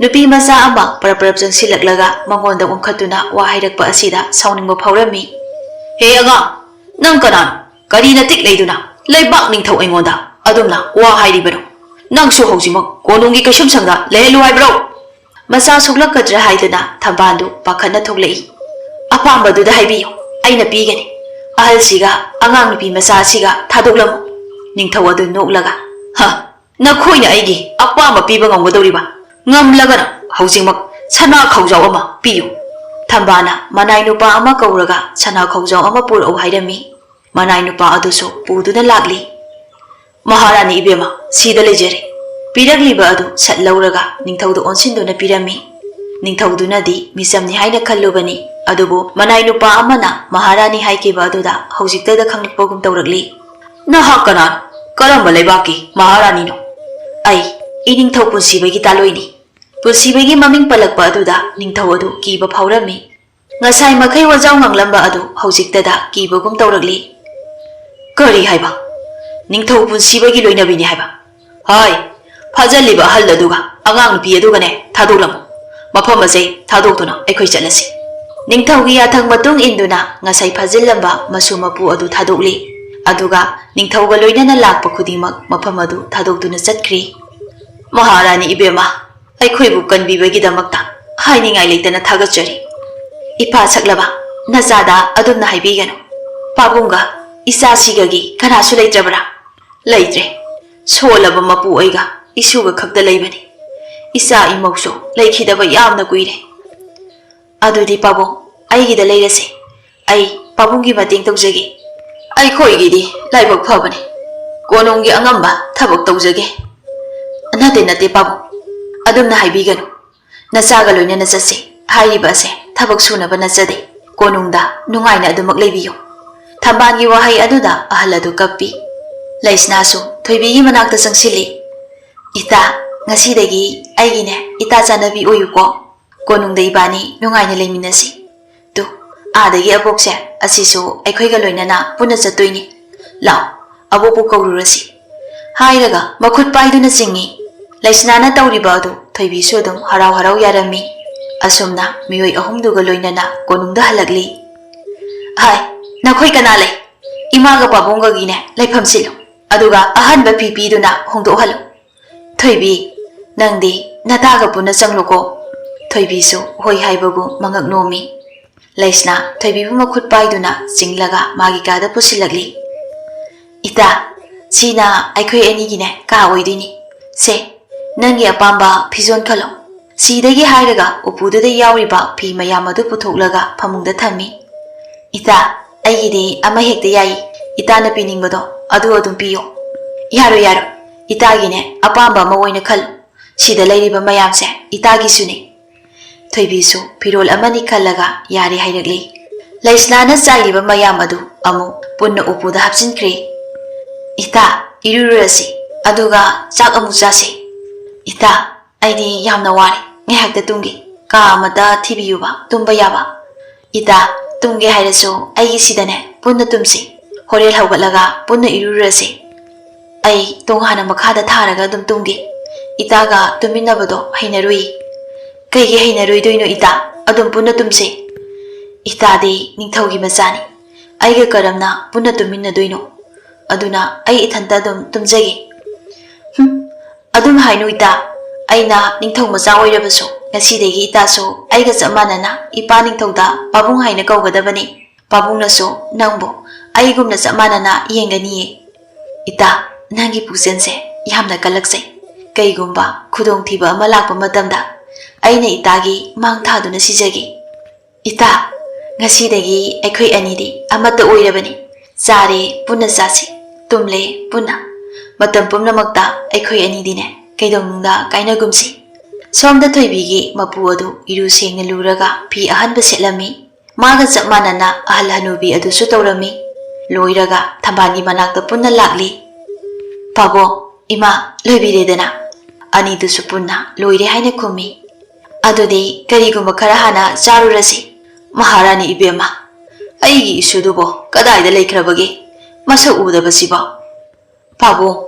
ꯅꯨꯄꯤ ꯃꯆꯥ ꯑꯃ ꯄꯔꯞ ꯄꯔꯞ ꯆꯪꯁꯤꯜꯂꯛꯂꯒ ꯃꯉꯣꯟꯗ ꯑꯣꯟꯈꯠꯇꯨꯅ ꯋꯥ ꯍꯥꯏꯔꯛꯄ ꯑꯁꯤꯗ ꯁꯥꯎꯅꯤꯡꯕ ꯐꯥꯎꯔꯝꯃꯤ꯫ "ꯍꯦ ꯑꯉꯥꯡ, ꯅꯪ ꯀꯅꯥꯅꯣ? ꯀꯔꯤ ꯅꯇꯤꯛ ꯂꯩꯗꯨꯅ ꯂꯩꯕꯥꯛ ꯅꯤꯡꯊꯧ ꯑꯩꯉꯣꯟꯗ ꯑꯗꯨꯝꯅ ꯋꯥ ꯍꯥꯏꯔꯤꯕꯅꯣ? ꯅꯪꯁꯨ ꯍꯧꯖꯤꯛꯃꯛ ꯀꯣꯅꯨꯡꯒꯤ ꯀꯩꯁꯨꯝꯁꯪꯗ ꯂꯩꯍꯜꯂꯨ ꯍꯥꯏꯕ꯭ꯔꯣ?" ꯃꯆꯥ ꯁꯣꯛꯂꯛꯀꯗ꯭ꯔꯥ ꯍꯥꯏꯗꯨꯅ ꯊꯝꯕꯥꯜꯗꯨ ꯄꯥꯈꯠꯅ ꯊꯣꯛꯂꯛꯏ꯫ "ꯑꯄꯥꯝꯕꯗꯨꯗ ꯍꯥꯏꯕꯤꯌꯨ, ꯑꯩꯅ ꯄꯤꯒꯅꯤ꯫ ꯑꯍꯜꯁꯤꯒ ꯑꯉꯥꯡ ꯅꯨꯄꯤ ꯃꯆꯥ ꯑꯁꯤꯒ ꯊꯥꯗꯣꯛꯂꯝꯃꯨ꯫" ꯅꯤꯡꯊꯧ ꯑꯗꯨ ꯅꯣꯛꯂꯒ, "ꯍ, ꯅꯈꯣꯏꯅ ꯑꯩꯒꯤ ꯑꯄꯥꯝꯕ ꯄꯤꯕ ꯉꯝꯒꯗꯧꯔꯤꯕ? ꯉꯝꯂꯒꯅ ꯍꯧꯖꯤꯛꯃꯛ ꯁꯅꯥ ꯈꯧꯖꯥꯎ ꯑꯃ ꯄꯤꯌꯨ꯫" ꯊꯝꯕꯥꯜꯅ ꯃꯅꯥꯏ ꯅꯨꯄꯥ ꯑꯃ ꯀꯧꯔꯒ ꯁꯅꯥ ꯈꯧꯖꯥꯎ ꯑꯃ ꯄꯨꯔꯛꯎ ꯍꯥꯏꯔꯝꯃꯤ꯫ ꯃꯅꯥꯏ ꯅꯨꯄꯥ ꯑꯗꯨꯁꯨ ꯄꯨꯗꯨꯅ ꯂꯥꯛꯂꯤ꯫ "ꯃꯍꯥꯔꯥꯅꯤ ꯏꯕꯦꯝꯃ, ꯁꯤꯗ ꯂꯩꯖꯔꯦ꯫" ꯄꯤꯔꯛꯂꯤꯕ ꯑꯗꯨ ꯁꯠ ꯂꯧꯔꯒ ꯅꯤꯡꯊꯧꯗ ꯑꯣꯟꯁꯤꯟꯗꯨꯅ ꯄꯤꯔꯝꯃꯤ꯫ ꯅꯤꯡꯊꯧꯗꯨꯅꯗꯤ ꯃꯤꯆꯝꯅꯤ ꯍꯥꯏꯅ ꯈꯜꯂꯨꯕꯅꯤ, ꯑꯗꯨꯕꯨ ꯃꯅꯥꯏ ꯅꯨꯄꯥ ꯑꯃꯅ ꯃꯍꯥꯔꯥꯅꯤ ꯍꯥꯏꯈꯤꯕ ꯑꯗꯨꯗ ꯍꯧꯖꯤꯛꯇꯗ ꯈꯪꯂꯛꯄꯒꯨꯝ ꯇꯧꯔꯛꯂꯤ꯫ "ꯅꯍꯥꯛ ꯀꯅꯥꯅꯣ? ꯀꯔꯝꯕ ꯂꯩꯕꯥꯛꯀꯤ ꯃꯍꯥꯔꯥꯅꯤꯅꯣ?" "ꯑꯩ ꯏꯅꯤꯡꯊꯧ ꯄꯨꯟꯁꯤꯕꯒꯤ ꯇꯥꯂꯣꯏꯅꯤ꯫" ꯄꯨꯟꯁꯤꯕꯒꯤ ꯃꯃꯤꯡ ꯄꯜꯂꯛꯄ ꯑꯗꯨꯗ ꯅꯤꯡꯊꯧ ꯑꯗꯨ ꯀꯤꯕ ꯐꯥꯎꯔꯝꯃꯤ꯫ ꯉꯁꯥꯏ ꯃꯈꯩ ꯋꯥꯖꯥꯎ ꯉꯥꯡꯂꯝꯕ ꯑꯗꯨ ꯍꯧꯖꯤꯛꯇꯗ ꯀꯤꯕꯒꯨꯝ ꯇꯧꯔꯛꯂꯤ꯫ "ꯀꯔꯤ ꯍꯥꯏꯕ? ꯅꯤꯡꯊꯧ ꯄꯨꯟꯁꯤꯕꯒꯤ ꯂꯣꯏꯅꯕꯤꯅꯤ ꯍꯥꯏꯕ? ꯍꯥꯏ, ꯐꯥꯖꯜꯂꯤꯕ ꯑꯍꯜ ꯑꯗꯨꯒ ꯑꯉꯥꯡ ꯅꯨꯄꯤ ꯑꯗꯨꯒꯅꯦ ꯊꯥꯗꯣꯛꯂꯝꯃꯨ꯫ ꯃꯐꯝ ꯑꯁꯦ ꯊꯥꯗꯣꯛꯇꯨꯅ ꯑꯩꯈꯣꯏ ꯆꯠꯂꯁꯤ꯫" ꯅꯤꯡꯊꯧꯒꯤ ꯌꯥꯊꯪ ꯃꯇꯨꯡ ꯏꯟꯗꯨꯅ ꯉꯁꯥꯏ ꯐꯥꯖꯤꯜꯂꯝꯕ ꯃꯁꯨ ꯃꯄꯨ ꯑꯗꯨ ꯊꯥꯗꯣꯛꯂꯤ꯫ ꯑꯗꯨꯒ ꯅꯤꯡꯊꯧꯒ ꯂꯣꯏꯅꯅ ꯂꯥꯛꯄ ꯈꯨꯗꯤꯡꯃꯛ ꯃꯐꯝ ꯑꯗꯨ ꯊꯥꯗꯣꯛꯇꯨꯅ ꯆꯠꯈ꯭ꯔꯤ꯫ "ꯃꯍꯥꯔꯥꯅꯤ ꯏꯕꯦꯝꯃ, ꯑꯩꯈꯣꯏꯕꯨ ꯀꯟꯕꯤꯕꯒꯤꯗꯃꯛꯇ ꯍꯥꯏꯅꯤꯡꯉꯥꯏ ꯂꯩꯇꯅ ꯊꯥꯒꯠꯆꯔꯤ꯫" "ꯏꯄꯥ ꯁꯛꯂꯕ, ꯅꯆꯥꯗ ꯑꯗꯨꯝꯅ ꯍꯥꯏꯕꯤꯒꯅꯨ꯫ ꯄꯥꯕꯨꯡꯒ ꯏꯆꯥꯁꯤꯒꯒꯤ ꯀꯅꯥꯁꯨ ꯂꯩꯇ꯭ꯔꯕ꯭ꯔꯥ?" "ꯂꯩꯇ꯭ꯔꯦ꯫ ꯁꯣꯜꯂꯕ ꯃꯄꯨ ꯑꯩꯒ ꯏꯁꯨꯒ ꯈꯛꯇ ꯂꯩꯕꯅꯤ꯫ ꯏꯆꯥ ꯏꯃꯧꯁꯨ ꯂꯩꯈꯤꯗꯕ ꯌꯥꯝꯅ ꯀꯨꯏꯔꯦ꯫" "ꯑꯗꯨꯗꯤ ꯄꯥꯕꯨꯡ, ꯑꯩꯒꯤꯗ ꯂꯩꯔꯁꯤ꯫ ꯑꯩ ꯄꯥꯕꯨꯡꯒꯤ ꯃꯇꯦꯡ ꯇꯧꯖꯒꯦ꯫" "ꯑꯩꯈꯣꯏꯒꯤꯗꯤ ꯂꯥꯏꯕꯛ ꯐꯕꯅꯤ꯫ ꯀꯣꯅꯨꯡꯒꯤ ꯑꯉꯝꯕ ꯊꯕꯛ ꯇꯧꯖꯒꯦ꯫" "ꯅꯠꯇꯦ, ꯅꯠꯇꯦ ꯄꯥꯕꯨꯡ, ꯑꯗꯨꯝꯅ ꯍꯥꯏꯕꯤꯒꯅꯨ꯫ ꯅꯆꯥꯒ ꯂꯣꯏꯅꯅ ꯆꯠꯁꯤ꯫ ꯍꯥꯏꯔꯤꯕ ꯑꯁꯦ ꯊꯕꯛ ꯁꯨꯅꯕ ꯅꯠꯆꯗꯦ꯫ ꯀꯣꯅꯨꯡꯗ ꯅꯨꯡꯉꯥꯏꯅ ꯑꯗꯨꯃꯛ ꯂꯩꯕꯤꯌꯨ꯫" ꯊꯝꯕꯥꯜꯒꯤ ꯋꯥꯍꯩ ꯑꯗꯨꯗ ꯑꯍꯜ ꯑꯗꯨ ꯀꯞꯄꯤ꯫ ꯂꯩꯁꯅꯥꯁꯨ ꯊꯣꯏꯕꯤꯒꯤ ꯃꯅꯥꯛꯇ ꯆꯪꯁꯤꯜꯂꯤ꯫ "ꯏꯇꯥ, ꯉꯁꯤꯗꯒꯤ ꯑꯩꯒꯤꯅꯦ ꯏꯇꯥ ꯆꯥꯟꯅꯕꯤ ꯑꯣꯏꯌꯨꯀꯣ꯫ ꯀꯣꯅꯨꯡꯗ ꯏꯕꯥꯅꯤ ꯅꯨꯡꯉꯥꯏꯅ ꯂꯩꯃꯤꯟꯅꯁꯤ꯫ ꯇꯨ, ꯑꯥꯗꯒꯤ ꯑꯕꯣꯛꯁꯦ, ꯑꯁꯤꯁꯨ ꯑꯩꯈꯣꯏꯒ ꯂꯣꯏꯅꯅ ꯄꯨꯟꯅ ꯆꯠꯇꯣꯏꯅꯤ꯫ ꯂꯥꯛꯑꯣ, ꯑꯕꯣꯛꯄꯨ ꯀꯧꯔꯨꯔꯁꯤ꯫" ꯍꯥꯏꯔꯒ ꯃꯈꯨꯠ ꯄꯥꯏꯗꯨꯅ ꯆꯤꯡꯏ꯫ ꯂꯩꯁꯅꯥꯅ ꯇꯧꯔꯤꯕ ꯑꯗꯨ ꯊꯣꯏꯕꯤꯁꯨ ꯑꯗꯨꯝ ꯍꯔꯥꯎ ꯍꯔꯥꯎ ꯌꯥꯔꯝꯃꯤ꯫ ꯑꯁꯨꯝꯅ ꯃꯤꯑꯣꯏ ꯑꯍꯨꯝꯗꯨꯒ ꯂꯣꯏꯅꯅ ꯀꯣꯅꯨꯡꯗ ꯍꯜꯂꯛꯂꯤ꯫ "ꯍꯥꯏ, ꯅꯈꯣꯏ ꯀꯅꯥ ꯂꯩ? ꯏꯃꯥꯒ ꯄꯥꯕꯨꯡꯒꯒꯤꯅꯦ ꯂꯩꯐꯝ ꯁꯤꯜꯂꯨ꯫ ꯑꯗꯨꯒ ꯑꯍꯟꯕ ꯐꯤ ꯄꯤꯗꯨꯅ ꯍꯣꯡꯗꯣꯛꯍꯜꯂꯨ꯫ ꯊꯣꯏꯕꯤ, ꯅꯪꯗꯤ ꯅꯇꯥꯒ ꯄꯨꯟꯅ ꯆꯪꯂꯨꯀꯣ꯫" ꯊꯣꯏꯕꯤꯁꯨ ꯍꯣꯏ ꯍꯥꯏꯕꯒꯨꯝ ꯃꯉꯛ ꯅꯣꯝꯃꯤ꯫ ꯂꯩꯁꯅꯥ ꯊꯣꯏꯕꯤꯕꯨ ꯃꯈꯨꯠ ꯄꯥꯏꯗꯨꯅ ꯆꯤꯡꯂꯒ ꯃꯥꯒꯤ ꯀꯥꯗ ꯄꯨꯁꯤꯜꯂꯛꯂꯤ꯫ "ꯏꯇꯥ, ꯁꯤꯅ ꯑꯩꯈꯣꯏ ꯑꯅꯤꯒꯤꯅꯦ ꯀꯥ ꯑꯣꯏꯗꯣꯏꯅꯤ꯫ ꯁꯦ, ꯅꯪꯒꯤ ꯑꯄꯥꯝꯕ ꯐꯤꯖꯣꯜ ꯈꯜꯂꯣ꯫" ꯁꯤꯗꯒꯤ ꯍꯥꯏꯔꯒ ꯎꯄꯨꯗꯨꯗ ꯌꯥꯎꯔꯤꯕ ꯐꯤ ꯃꯌꯥꯝ ꯑꯗꯨ ꯄꯨꯊꯣꯛꯂꯒ ꯐꯃꯨꯡꯗ ꯊꯝꯃꯤ꯫ "ꯏꯇꯥ, ꯑꯩꯒꯤꯗꯤ ꯑꯃ ꯍꯦꯛꯇ ꯌꯥꯏ꯫ ꯏꯇꯥꯅ ꯄꯤꯅꯤꯡꯕꯗꯣ ꯑꯗꯨ ꯑꯗꯨꯝ ꯄꯤꯌꯣ꯫" "ꯌꯥꯔꯣꯏ, ꯌꯥꯔꯣꯏ꯫ ꯏꯇꯥꯒꯤꯅꯦ ꯑꯄꯥꯝꯕ ꯑꯃ ꯑꯣꯏꯅ ꯈꯜꯂꯨ꯫ ꯁꯤꯗ ꯂꯩꯔꯤꯕ ꯃꯌꯥꯝꯁꯦ ꯏꯇꯥꯒꯤꯁꯨꯅꯦ꯫" ꯊꯣꯏꯕꯤꯁꯨ ꯐꯤꯔꯣꯜ ꯑꯃꯅꯤ ꯈꯜꯂꯒ ꯌꯥꯔꯦ ꯍꯥꯏꯔꯛꯂꯤ꯫ ꯂꯩꯁꯅꯥꯅ ꯆꯥꯏꯔꯤꯕ ꯃꯌꯥꯝ ꯑꯗꯨ ꯑꯃꯨꯛ ꯄꯨꯟꯅ ꯎꯄꯨꯗ ꯍꯥꯞꯆꯤꯟꯈ꯭ꯔꯦ꯫ "ꯏꯇꯥ, ꯏꯔꯨꯔꯨꯔꯁꯤ, ꯑꯗꯨꯒ ꯆꯥꯛ ꯑꯃꯨꯛ ꯆꯥꯁꯤ꯫" "ꯏꯇꯥ, ꯑꯩꯗꯤ ꯌꯥꯝꯅ ꯋꯥꯔꯦ, ꯉꯥꯏꯍꯥꯛꯇ ꯇꯨꯝꯒꯦ꯫ ꯀꯥ ꯑꯃꯇ ꯊꯤꯕꯤꯌꯨꯕ, ꯇꯨꯝꯕ ꯌꯥꯕ꯫" "ꯏꯇꯥ, ꯇꯨꯝꯒꯦ ꯍꯥꯏꯔꯁꯨ ꯑꯩꯒꯤ ꯁꯤꯗꯅꯦ ꯄꯨꯟꯅ ꯇꯨꯝꯁꯤ꯫ ꯍꯣꯔꯦꯟ ꯍꯧꯒꯠꯂꯒ ꯄꯨꯟꯅ ꯏꯔꯨꯔꯁꯤ꯫ ꯑꯩ ꯇꯣꯉꯥꯟꯅ ꯃꯈꯥꯗ ꯊꯥꯔꯒ ꯑꯗꯨꯝ ꯇꯨꯝꯒꯦ꯫ ꯏꯇꯥꯒ ꯇꯨꯝꯃꯤꯟꯅꯕꯗꯣ ꯍꯩꯅꯔꯨꯏ꯫" "ꯀꯩꯒꯤ ꯍꯩꯅꯔꯣꯏꯗꯣꯏꯅꯣ ꯏꯇꯥ? ꯑꯗꯨꯝ ꯄꯨꯟꯅ ꯇꯨꯝꯁꯦ꯫" "ꯏꯇꯥꯗꯤ ꯅꯤꯡꯊꯧꯒꯤ ꯃꯆꯥꯅꯤ꯫ ꯑꯩꯒ ꯀꯔꯝꯅ ꯄꯨꯟꯅ ꯇꯨꯝꯃꯤꯟꯅꯗꯣꯏꯅꯣ? ꯑꯗꯨꯅ ꯑꯩ ꯏꯊꯟꯇ ꯑꯗꯨꯝ ꯇꯨꯝꯖꯒꯦ꯫" "ꯍꯨꯝ, ꯑꯗꯨꯝ ꯍꯥꯏꯅꯨ ꯏꯇꯥ꯫ ꯑꯩꯅ ꯅꯤꯡꯊꯧ ꯃꯆꯥ ꯑꯣꯏꯔꯕꯁꯨ ꯉꯁꯤꯗꯒꯤ ꯏꯇꯥꯁꯨ ꯑꯩꯒ ꯆꯞ ꯃꯥꯟꯅꯅ ꯏꯄꯥ ꯅꯤꯡꯊꯧꯗ ꯄꯥꯕꯨꯡ ꯍꯥꯏꯅ ꯀꯧꯒꯗꯕꯅꯤ꯫ ꯄꯥꯕꯨꯡꯅꯁꯨ ꯅꯪꯕꯨ ꯑꯩꯒꯨꯝꯅ ꯆꯞ ꯃꯥꯟꯅꯅ ꯌꯦꯡꯒꯅꯤꯌꯦ꯫ ꯏꯇꯥ, ꯅꯪꯒꯤ ꯄꯨꯛꯆꯦꯜꯁꯦ ꯌꯥꯝꯅ ꯀꯜꯂꯛꯆꯩ꯫ ꯀꯩꯒꯨꯝꯕ ꯈꯨꯗꯣꯡꯊꯤꯕ ꯑꯃ ꯂꯥꯛꯄ ꯃꯇꯝꯗ ꯑꯩꯅ ꯏꯇꯥꯒꯤ ꯃꯥꯡ ꯊꯥꯗꯨꯅ ꯁꯤꯖꯒꯦ꯫ ꯏꯇꯥ, ꯉꯁꯤꯗꯒꯤ ꯑꯩꯈꯣꯏ ꯑꯅꯤꯗꯤ ꯑꯃꯠꯇ ꯑꯣꯏꯔꯕꯅꯤ꯫ ꯆꯥꯔꯦ ꯄꯨꯟꯅ ꯆꯥꯁꯤ, ꯇꯨꯝꯂꯦ ꯄꯨꯟꯅ꯫ ꯃꯇꯝ ꯄꯨꯝꯅꯃꯛꯇ ꯑꯩꯈꯣꯏ ꯑꯅꯤꯗꯤꯅꯦ ꯀꯩꯗꯧꯅꯨꯡꯗ ꯀꯥꯏꯅꯒꯨꯝꯁꯤ꯫" ꯁꯣꯝꯗ ꯊꯣꯏꯕꯤꯒꯤ ꯃꯄꯨ ꯑꯗꯨ ꯏꯔꯨ ꯁꯦꯡꯅ ꯂꯨꯔꯒ ꯐꯤ ꯑꯍꯟꯕ ꯁꯦꯠꯂꯝꯃꯤ꯫ ꯃꯥꯒ ꯆꯞ ꯃꯥꯟꯅꯅ ꯑꯍꯜ ꯍꯅꯨꯕꯤ ꯑꯗꯨꯁꯨ ꯇꯧꯔꯝꯃꯤ꯫ ꯂꯣꯏꯔꯒ ꯊꯝꯕꯥꯜꯒꯤ ꯃꯅꯥꯛꯇ ꯄꯨꯟꯅ ꯂꯥꯛꯂꯤ꯫ "ꯄꯥꯕꯨꯡ, ꯏꯃꯥ, ꯂꯣꯏꯕꯤꯔꯦꯗꯅ?" ꯑꯅꯤꯗꯨꯁꯨ ꯄꯨꯟꯅ ꯂꯣꯏꯔꯦ ꯍꯥꯏꯅ ꯈꯨꯝꯃꯤ꯫ "ꯑꯗꯨꯗꯤ ꯀꯔꯤꯒꯨꯝꯕ ꯈꯔ ꯍꯥꯟꯅ ꯆꯥꯔꯨꯔꯁꯤ꯫" "ꯃꯍꯥꯔꯥꯅꯤ ꯏꯕꯦꯝꯃ, ꯑꯩꯒꯤ ꯏꯁꯨꯗꯨꯕꯣ ꯀꯗꯥꯏꯗ ꯂꯩꯈ꯭ꯔꯕꯒꯦ? ꯃꯁꯛ ꯎꯗꯕꯁꯤꯕꯣ?" "ꯄꯥꯕꯨꯡ,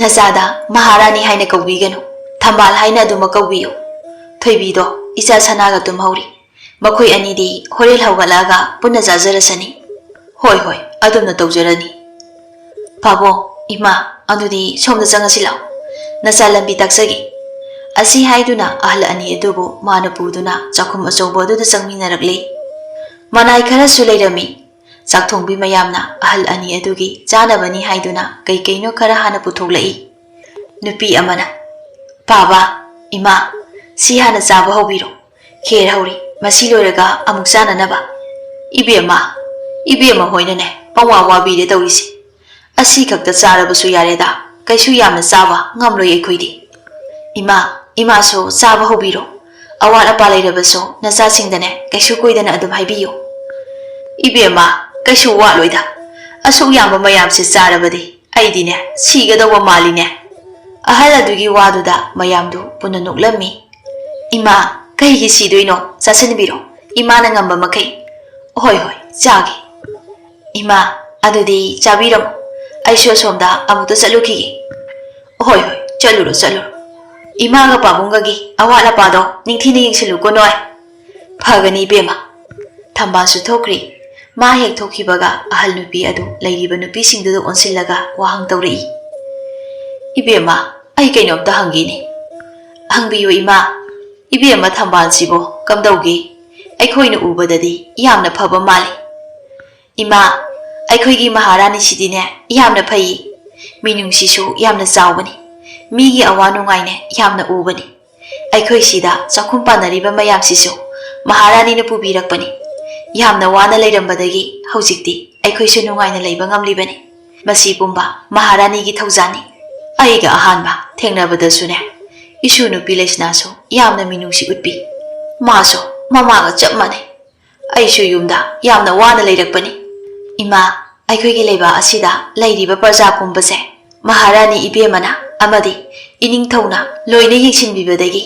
ꯅꯆꯥꯗ ꯃꯍꯥꯔꯥꯅꯤ ꯍꯥꯏꯅ ꯀꯧꯕꯤꯒꯅꯨ꯫ ꯊꯝꯕꯥꯜ ꯍꯥꯏꯅ ꯑꯗꯨꯃꯛ ꯀꯧꯕꯤꯌꯨ꯫ ꯊꯣꯏꯕꯤꯗꯣ ꯏꯆꯥ ꯁꯅꯥꯒ ꯇꯨꯝꯍꯧꯔꯤ꯫ ꯃꯈꯣꯏ ꯑꯅꯤꯗꯤ ꯍꯣꯔꯦꯟ ꯍꯧꯒꯠꯂꯛꯑꯒ ꯄꯨꯟꯅ ꯆꯥꯖꯔꯁꯅꯤ꯫ ꯍꯣꯏ, ꯍꯣꯏ, ꯑꯗꯨꯝꯅ ꯇꯧꯖꯔꯅꯤ꯫ ꯄꯥꯕꯨꯡ, ꯏꯃꯥ, ꯑꯗꯨꯗꯤ ꯁꯣꯝꯗ ꯆꯪꯉꯁꯤ ꯂꯥꯛꯑꯣ꯫ ꯅꯆꯥ ꯂꯝꯕꯤ ꯇꯥꯛꯆꯒꯦ꯫ ꯑꯁꯤ ꯍꯥꯏꯗꯨꯅ ꯑꯍꯜ ꯑꯅꯤ ꯑꯗꯨꯕꯨ ꯃꯥꯅ ꯄꯨꯗꯨꯅ ꯆꯥꯛꯈꯨꯝ ꯑꯆꯧꯕ ꯑꯗꯨꯗ ꯆꯪꯃꯤꯟꯅꯔꯛꯂꯦ꯫ ꯃꯅꯥꯏ ꯈꯔꯁꯨ ꯂꯩꯔꯝꯃꯤ꯫ ꯆꯥꯛꯊꯣꯡꯕꯤ ꯃꯌꯥꯝꯅ ꯑꯍꯜ ꯑꯅꯤ ꯑꯗꯨꯒꯤ ꯆꯥꯅꯕꯅꯤ ꯍꯥꯏꯗꯨꯅ ꯀꯩ ꯀꯩꯅꯣ ꯈꯔ ꯍꯥꯟꯅ ꯄꯨꯊꯣꯛꯂꯛꯏ꯫ ꯅꯨꯄꯤ ꯑꯃꯅ, "ꯄꯥꯕ, ꯏꯃꯥ, ꯁꯤ ꯍꯥꯟꯅ ꯆꯥꯕ ꯍꯧꯕꯤꯔꯣ꯫ ꯈꯦꯔ ꯍꯧꯔꯤ, ꯃꯁꯤ ꯂꯣꯏꯔꯒ ꯑꯃꯨꯛ ꯆꯥꯅꯅꯕ꯫" "ꯏꯕꯦꯝꯃ, ꯏꯕꯦꯝꯃ ꯍꯣꯏꯅꯅꯦ ꯄꯪꯋꯥ ꯋꯥꯕꯤꯔꯦ ꯇꯧꯔꯤꯁꯦ꯫ ꯑꯁꯤ ꯈꯛꯇ ꯆꯥꯔꯕꯁꯨ ꯌꯥꯔꯦꯗ, ꯀꯩꯁꯨ ꯌꯥꯝꯅ ꯆꯥꯕ ꯉꯝꯂꯣꯏ ꯑꯩꯈꯣꯏꯗꯤ꯫ ꯏꯃꯥ, ꯏꯃꯥꯁꯨ ꯆꯥꯕ ꯍꯧꯕꯤꯔꯣ꯫ ꯑꯋꯥꯠ ꯑꯄꯥ ꯂꯩꯔꯕꯁꯨ ꯅꯆꯥꯁꯤꯡꯗꯅꯦ ꯀꯩꯁꯨ ꯀꯣꯏꯗꯅ ꯑꯗꯨꯝ ꯍꯥꯏꯕꯤꯌꯨ꯫" "ꯏꯕꯦꯝꯃ, ꯀꯩꯁꯨ ꯋꯥꯠꯂꯣꯏꯗ꯫ ꯑꯁꯨꯛ ꯌꯥꯝꯕ ꯃꯌꯥꯝꯁꯦ ꯆꯥꯔꯕꯗꯤ ꯑꯩꯗꯤꯅꯦ ꯁꯤꯒꯗꯧꯕ ꯃꯥꯜꯂꯤꯅꯦ꯫" ꯑꯍꯜ ꯑꯗꯨꯒꯤ ꯋꯥꯗꯨꯗ ꯃꯌꯥꯝꯗꯨ ꯄꯨꯟꯅ ꯅꯣꯛꯂꯝꯃꯤ꯫ "ꯏꯃꯥ, ꯀꯩꯒꯤ ꯁꯤꯗꯣꯏꯅꯣ? ꯆꯥꯁꯤꯟꯕꯤꯔꯣ, ꯏꯃꯥꯅ ꯉꯝꯕ ꯃꯈꯩ꯫" "ꯍꯣꯏ, ꯍꯣꯏ, ꯆꯥꯒꯦ꯫" "ꯏꯃꯥ, ꯑꯗꯨꯗꯤ ꯆꯥꯕꯤꯔꯝꯃꯣ, ꯑꯩꯁꯨ ꯑꯁꯣꯝꯗ ꯑꯃꯨꯛꯇ ꯆꯠꯂꯨꯈꯤꯒꯦ꯫" "ꯍꯣꯏ, ꯍꯣꯏ, ꯆꯠꯂꯨꯔꯣ, ꯆꯠꯂꯨꯔꯣ꯫ ꯏꯃꯥꯒ ꯄꯥꯕꯨꯡꯒꯒꯤ ꯑꯋꯥꯠ ꯑꯄꯥꯗꯣ ꯅꯤꯡꯊꯤꯅ ꯌꯦꯡꯁꯤꯜꯂꯨꯀꯣ ꯅꯣꯏ꯫" "ꯐꯒꯅꯤ ꯏꯕꯦꯝꯃ꯫" ꯊꯝꯕꯥꯜꯁꯨ ꯊꯣꯛꯈ꯭ꯔꯤ꯫ ꯃꯥ ꯍꯦꯛ ꯊꯣꯛꯈꯤꯕꯒ ꯑꯍꯜ ꯅꯨꯄꯤ ꯑꯗꯨ ꯂꯩꯔꯤꯕ ꯅꯨꯄꯤꯁꯤꯡꯗꯨꯗ ꯑꯣꯟꯁꯤꯜꯂꯒ ꯋꯥꯍꯪ ꯇꯧꯔꯛꯏ꯫ "ꯏꯕꯦꯝꯃ, ꯑꯩ ꯀꯩꯅꯣꯝꯇ ꯍꯪꯒꯦꯅꯦ꯫" "ꯍꯪꯕꯤꯌꯨ ꯏꯃꯥ꯫" "ꯏꯕꯦꯝꯃ, ꯊꯝꯕꯥꯜꯁꯤꯕꯣ ꯀꯝꯗꯧꯒꯦ? ꯑꯩꯈꯣꯏꯅ ꯎꯕꯗꯗꯤ ꯌꯥꯝꯅ ꯐꯕ ꯃꯥꯜꯂꯤ꯫" "ꯏꯃꯥ, ꯑꯩꯈꯣꯏꯒꯤ ꯃꯍꯥꯔꯥꯅꯤꯁꯤꯗꯤꯅꯦ ꯌꯥꯝꯅ ꯐꯩꯌꯦ꯫ ꯃꯤꯅꯨꯡꯁꯤꯁꯨ ꯌꯥꯝꯅ ꯆꯥꯎꯕꯅꯤ꯫ ꯃꯤꯒꯤ ꯑꯋꯥ ꯅꯨꯡꯉꯥꯏꯅꯦ ꯌꯥꯝꯅ ꯎꯕꯅꯤ꯫ ꯑꯩꯈꯣꯏ ꯁꯤꯗ ꯆꯥꯛꯈꯨꯝ ꯄꯥꯟꯅꯔꯤꯕ ꯃꯌꯥꯝꯁꯤꯁꯨ ꯃꯍꯥꯔꯥꯅꯤꯅ ꯄꯨꯕꯤꯔꯛꯄꯅꯤ꯫ ꯌꯥꯝꯅ ꯋꯥꯅ ꯂꯩꯔꯝꯕꯗꯒꯤ ꯍꯧꯖꯤꯛꯇꯤ ꯑꯩꯈꯣꯏꯁꯨ ꯅꯨꯡꯉꯥꯏꯅ ꯂꯩꯕ ꯉꯝꯂꯤꯕꯅꯤ꯫ ꯃꯁꯤ ꯄꯨꯝꯕ ꯃꯍꯥꯔꯥꯅꯤꯒꯤ ꯊꯧꯖꯥꯜꯅꯤ꯫ ꯑꯩꯒ ꯑꯍꯥꯟꯕ ꯊꯦꯡꯅꯕꯗꯁꯨꯅꯦ, ꯏꯁꯨ ꯅꯨꯄꯤ ꯂꯩꯁꯅꯥꯁꯨ ꯌꯥꯝꯅ ꯃꯤꯅꯨꯡꯁꯤ ꯎꯠꯄꯤ꯫ ꯃꯥꯁꯨ ꯃꯃꯥꯒ ꯆꯞ ꯃꯥꯟꯅꯩ꯫ ꯑꯩꯁꯨ ꯌꯨꯝꯗ ꯌꯥꯝꯅ ꯋꯥꯅ ꯂꯩꯔꯛꯄꯅꯤ꯫ ꯏꯃꯥ, ꯑꯩꯈꯣꯏꯒꯤ ꯂꯩꯕꯥꯛ ꯑꯁꯤꯗ ꯂꯩꯔꯤꯕ ꯄ꯭ꯔꯖꯥ ꯄꯨꯝꯕꯁꯦ ꯃꯍꯥꯔꯥꯅꯤ ꯏꯕꯦꯝꯃꯅ ꯑꯃꯗꯤ ꯏꯅꯤꯡꯊꯧꯅ ꯂꯣꯏꯅ ꯌꯦꯡꯁꯤꯟꯕꯤꯕꯗꯒꯤ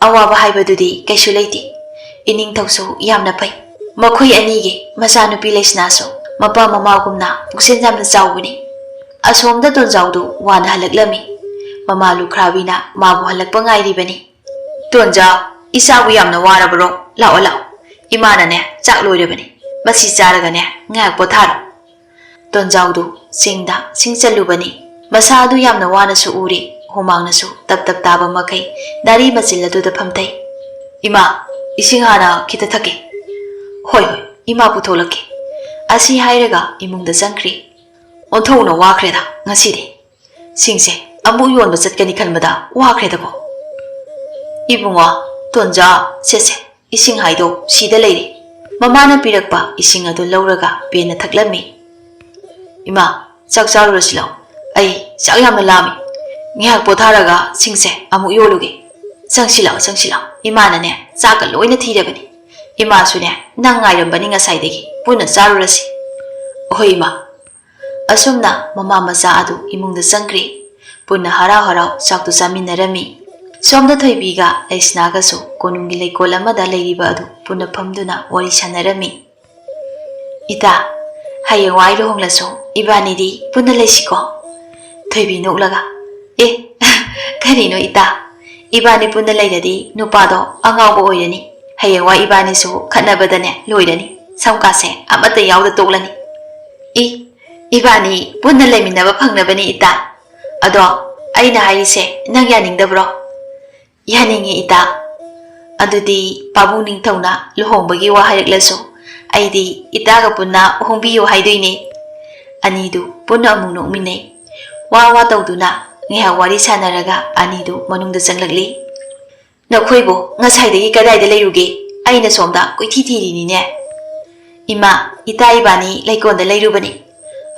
ꯑꯋꯥꯕ ꯍꯥꯏꯕꯗꯨꯗꯤ ꯀꯩꯁꯨ ꯂꯩꯇꯦ꯫ ꯏꯅꯤꯡꯊꯧꯁꯨ ꯌꯥꯝꯅ ꯐꯩ꯫ ꯃꯈꯣꯏ ꯑꯅꯤꯒꯤ ꯃꯆꯥꯅꯨꯄꯤ ꯂꯩꯁꯅꯥꯁꯨ ꯃꯄꯥ ꯃꯃꯥꯒꯨꯝꯅ ꯄꯨꯛꯁꯦꯜ ꯌꯥꯝꯅ ꯆꯥꯎꯕꯅꯤ꯫" ꯑꯁꯣꯝꯗ ꯇꯣꯟꯖꯥꯎꯗꯨ ꯋꯥꯅ ꯍꯜꯂꯛꯂꯝꯃꯤ꯫ ꯃꯃꯥ ꯂꯨꯈ꯭ꯔꯥꯕꯤꯅ ꯃꯥꯕꯨ ꯍꯜꯂꯛꯄ ꯉꯥꯏꯔꯤꯕꯅꯤ꯫ "ꯇꯣꯟꯖꯥꯎ, ꯏꯆꯥꯕꯨ ꯌꯥꯝꯅ ꯋꯥꯔꯕꯔꯣ? ꯂꯥꯛꯑꯣ, ꯂꯥꯛꯑꯣ꯫ ꯏꯃꯥꯅꯅꯦ ꯆꯥꯛ ꯂꯣꯏꯔꯕꯅꯤ꯫ ꯃꯁꯤ ꯆꯥꯔꯒꯅꯦ ꯉꯥꯏꯍꯥꯛ ꯄꯣꯊꯥꯔꯣ꯫" ꯇꯣꯟꯖꯥꯎꯗꯨ ꯆꯤꯡꯗ ꯁꯤꯡ ꯆꯜꯂꯨꯕꯅꯤ꯫ ꯃꯁꯥ ꯑꯗꯨ ꯌꯥꯝꯅ ꯋꯥꯅꯁꯨ ꯎꯔꯤ, ꯍꯨꯃꯥꯡꯅꯁꯨ ꯇꯞ ꯇꯞ ꯇꯥꯕ ꯃꯈꯩ ꯗꯥꯔꯤ ꯃꯆꯤꯜ ꯑꯗꯨꯗ ꯐꯝꯊꯩ꯫ "ꯏꯃꯥ, ꯏꯁꯤꯡ ꯍꯥꯟꯅ ꯈꯤꯇ ꯊꯛꯀꯦ꯫" "ꯍꯣꯏ, ꯍꯣꯏ, ꯏꯃꯥ ꯄꯨꯊꯣꯛꯂꯛꯀꯦ꯫" ꯑꯁꯤ ꯍꯥꯏꯔꯒ ꯏꯃꯨꯡꯗ ꯆꯪꯈ꯭ꯔꯤ꯫ "ꯑꯣꯟꯊꯣꯛꯅ ꯋꯥꯈ꯭ꯔꯦꯗ ꯉꯁꯤꯗꯤ꯫ ꯁꯤꯡꯁꯦ ꯑꯃꯨꯛ ꯌꯣꯟꯕ ꯆꯠꯀꯅꯤ ꯈꯟꯕꯗ ꯋꯥꯈ꯭ꯔꯦꯗꯀꯣ꯫" "ꯏꯕꯨꯡꯉꯣ, ꯇꯣꯟꯖꯥ, ꯁꯦ, ꯁꯦ, ꯏꯁꯤꯡ ꯍꯥꯏꯗꯣ ꯁꯤꯗ ꯂꯩꯔꯦ꯫" ꯃꯃꯥꯅ ꯄꯤꯔꯛꯄ ꯏꯁꯤꯡ ꯑꯗꯨ ꯂꯧꯔꯒ ꯄꯦꯟꯅ ꯊꯛꯂꯝꯃꯤ꯫ "ꯏꯃꯥ, ꯆꯥꯛ ꯆꯥꯔꯨꯔꯁꯤ ꯂꯥꯎ꯫ ꯑꯩ ꯆꯥꯛ ꯌꯥꯝꯅ ꯂꯥꯝꯃꯤ꯫ ꯉꯥꯏꯍꯥꯛ ꯄꯣꯊꯥꯔꯒ ꯁꯤꯡꯁꯦ ꯑꯃꯨꯛ ꯌꯣꯜꯂꯨꯒꯦ꯫ ꯆꯪꯁꯤ ꯂꯥꯎ, ꯆꯪꯁꯤ ꯂꯥꯎ꯫ ꯏꯃꯥꯅꯅꯦ ꯆꯥꯛꯀ ꯂꯣꯏꯅ ꯊꯤꯔꯕꯅꯤ꯫ ꯏꯃꯥꯁꯨꯅꯦ ꯅꯪ ꯉꯥꯏꯔꯝꯕꯅꯤ ꯉꯁꯥꯏꯗꯒꯤ꯫ ꯄꯨꯟꯅ ꯆꯥꯔꯨꯔꯁꯤ꯫" "ꯍꯣꯏ, ꯏꯃꯥ꯫" ꯑꯁꯨꯝꯅ ꯃꯃꯥ ꯃꯆꯥ ꯑꯗꯨ ꯏꯃꯨꯡꯗ ꯆꯪꯈ꯭ꯔꯦ꯫ ꯄꯨꯟꯅ ꯍꯔꯥꯎ ꯍꯔꯥꯎ ꯆꯥꯛꯇꯨ ꯆꯥꯃꯤꯟꯅꯔꯝꯃꯤ꯫ ꯁꯣꯝꯗ ꯊꯣꯏꯕꯤꯒ ꯂꯩꯁꯅꯥꯒꯁꯨ ꯀꯣꯅꯨꯡꯒꯤ ꯂꯩꯀꯣꯜ ꯑꯃꯗ ꯂꯩꯔꯤꯕ ꯑꯗꯨ ꯄꯨꯟꯅ ꯐꯝꯗꯨꯅ ꯋꯥꯔꯤ ꯁꯥꯟꯅꯔꯝꯃꯤ꯫ "ꯏꯇꯥ, ꯍꯌꯦꯡꯋꯥꯏ ꯂꯨꯍꯣꯡꯂꯁꯨ ꯏꯕꯥꯅꯤꯗꯤ ꯄꯨꯟꯅ ꯂꯩꯁꯤꯀꯣ?" ꯊꯣꯏꯕꯤ ꯅꯣꯛꯂꯒ, "ꯑꯦ, ꯀꯔꯤꯅꯣ ꯏꯇꯥ? ꯏꯕꯥꯅꯤ ꯄꯨꯟꯅ ꯂꯩꯔꯗꯤ ꯅꯨꯄꯥꯗꯣ ꯑꯉꯥꯎꯕ ꯑꯣꯏꯔꯅꯤ꯫ ꯍꯌꯦꯡꯋꯥꯏ ꯏꯕꯥꯅꯤꯁꯨ ꯈꯠꯅꯕꯗꯅꯦ ꯂꯣꯏꯔꯅꯤ꯫ ꯁꯝꯀꯥꯁꯦ ꯑꯃꯠꯇ ꯌꯥꯎꯗ ꯇꯣꯛꯂꯅꯤ꯫" "ꯏ, ꯏꯕꯥꯅꯤ ꯄꯨꯟꯅ ꯂꯩꯃꯤꯟꯅꯕ ꯐꯪꯅꯕꯅꯤ ꯏꯇꯥ꯫ ꯑꯗꯣ ꯑꯩꯅ ꯍꯥꯏꯔꯤꯁꯦ ꯅꯪ ꯌꯥꯅꯤꯡꯗꯕ꯭ꯔꯣ?" "ꯌꯥꯅꯤꯡꯉꯤ ꯏꯇꯥ꯫ ꯑꯗꯨꯗꯤ ꯄꯥꯕꯨꯡ ꯅꯤꯡꯊꯧꯅ ꯂꯨꯍꯣꯡꯕꯒꯤ ꯋꯥ ꯍꯥꯏꯔꯛꯂꯁꯨ ꯑꯩꯗꯤ ꯏꯇꯥꯒ ꯄꯨꯟꯅ ꯍꯣꯡꯕꯤꯌꯨ ꯍꯥꯏꯗꯣꯏꯅꯦ꯫" ꯑꯅꯤꯗꯨ ꯄꯨꯟꯅ ꯑꯃꯨꯛ ꯅꯣꯛꯃꯤꯟꯅꯩ꯫ ꯋꯥ ꯋꯥ ꯇꯧꯗꯨꯅ ꯉꯥꯏꯍꯥꯛ ꯋꯥꯔꯤ ꯁꯥꯟꯅꯔꯒ ꯑꯅꯤꯗꯨ ꯃꯅꯨꯡꯗ ꯆꯪꯂꯛꯂꯤ꯫ "ꯅꯈꯣꯏꯕꯨ ꯉꯁꯥꯏꯗꯒꯤ ꯀꯗꯥꯏꯗ ꯂꯩꯔꯨꯒꯦ? ꯑꯩꯅ ꯁꯣꯝꯗ ꯀꯣꯏꯊꯤ ꯊꯤꯔꯤꯅꯤꯅꯦ꯫" "ꯏꯃꯥ, ꯏꯇꯥ ꯏꯕꯥꯅꯤ ꯂꯩꯀꯣꯜꯗ ꯂꯩꯔꯨꯕꯅꯤ꯫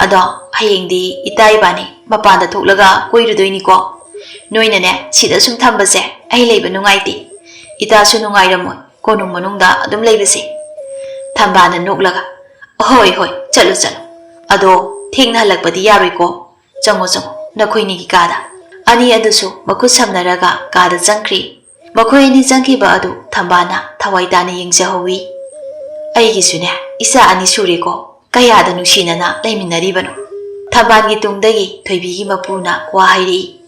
ꯑꯗꯣ ꯍꯌꯦꯡꯗꯤ ꯏꯇꯥ ꯏꯕꯥꯅꯤ ꯃꯄꯥꯟꯗ ꯊꯣꯛꯂꯒ ꯀꯣꯏꯔꯨꯗꯣꯏꯅꯤꯀꯣ꯫ ꯅꯣꯏꯅꯅꯦ ꯁꯤꯗ ꯁꯨꯝ ꯊꯝꯕꯁꯦ ꯑꯩ ꯂꯩꯕ ꯅꯨꯡꯉꯥꯏꯇꯦ꯫ ꯏꯇꯥꯁꯨ ꯅꯨꯡꯉꯥꯏꯔꯝꯃꯣꯏ ꯀꯣꯅꯨꯡ ꯃꯅꯨꯡꯗ ꯑꯗꯨꯝ ꯂꯩꯕꯁꯦ꯫" ꯊꯝꯕꯥꯜꯅ ꯅꯣꯛꯂꯒ, "ꯍꯣꯏ, ꯍꯣꯏ, ꯆꯠꯂꯨ, ꯆꯠꯂꯨ꯫ ꯑꯗꯣ ꯊꯦꯡꯅ ꯍꯜꯂꯛꯄꯗꯤ ꯌꯥꯔꯣꯏꯀꯣ꯫ ꯆꯪꯉꯣ, ꯆꯪꯉꯣ, ꯅꯈꯣꯏꯅꯤꯒꯤ ꯀꯥꯗ꯫" ꯑꯅꯤ ꯑꯗꯨꯁꯨ ꯃꯈꯨꯠ ꯁꯝꯅꯔꯒ ꯀꯥꯗ ꯆꯪꯈ꯭ꯔꯤ꯫ ꯃꯈꯣꯏ ꯑꯅꯤ ꯆꯪꯈꯤꯕ ꯑꯗꯨ ꯊꯝꯕꯥꯜꯅ ꯊꯋꯥꯏ ꯇꯥꯅ ꯌꯦꯡꯖꯍꯧꯋꯤ꯫ "ꯑꯩꯒꯤꯁꯨꯅꯦ ꯏꯆꯥ ꯑꯅꯤ ꯁꯨꯔꯦꯀꯣ, ꯀꯌꯥꯗ ꯅꯨꯡꯁꯤꯅꯅ ꯂꯩꯃꯤꯟꯅꯔꯤꯕꯅꯣ꯫" ꯊꯝꯕꯥꯜꯒꯤ ꯇꯨꯡꯗꯒꯤ ꯊꯣꯏꯕꯤꯒꯤ ꯃꯄꯨꯅ ꯋꯥ ꯍꯥꯏꯔꯛꯏ꯫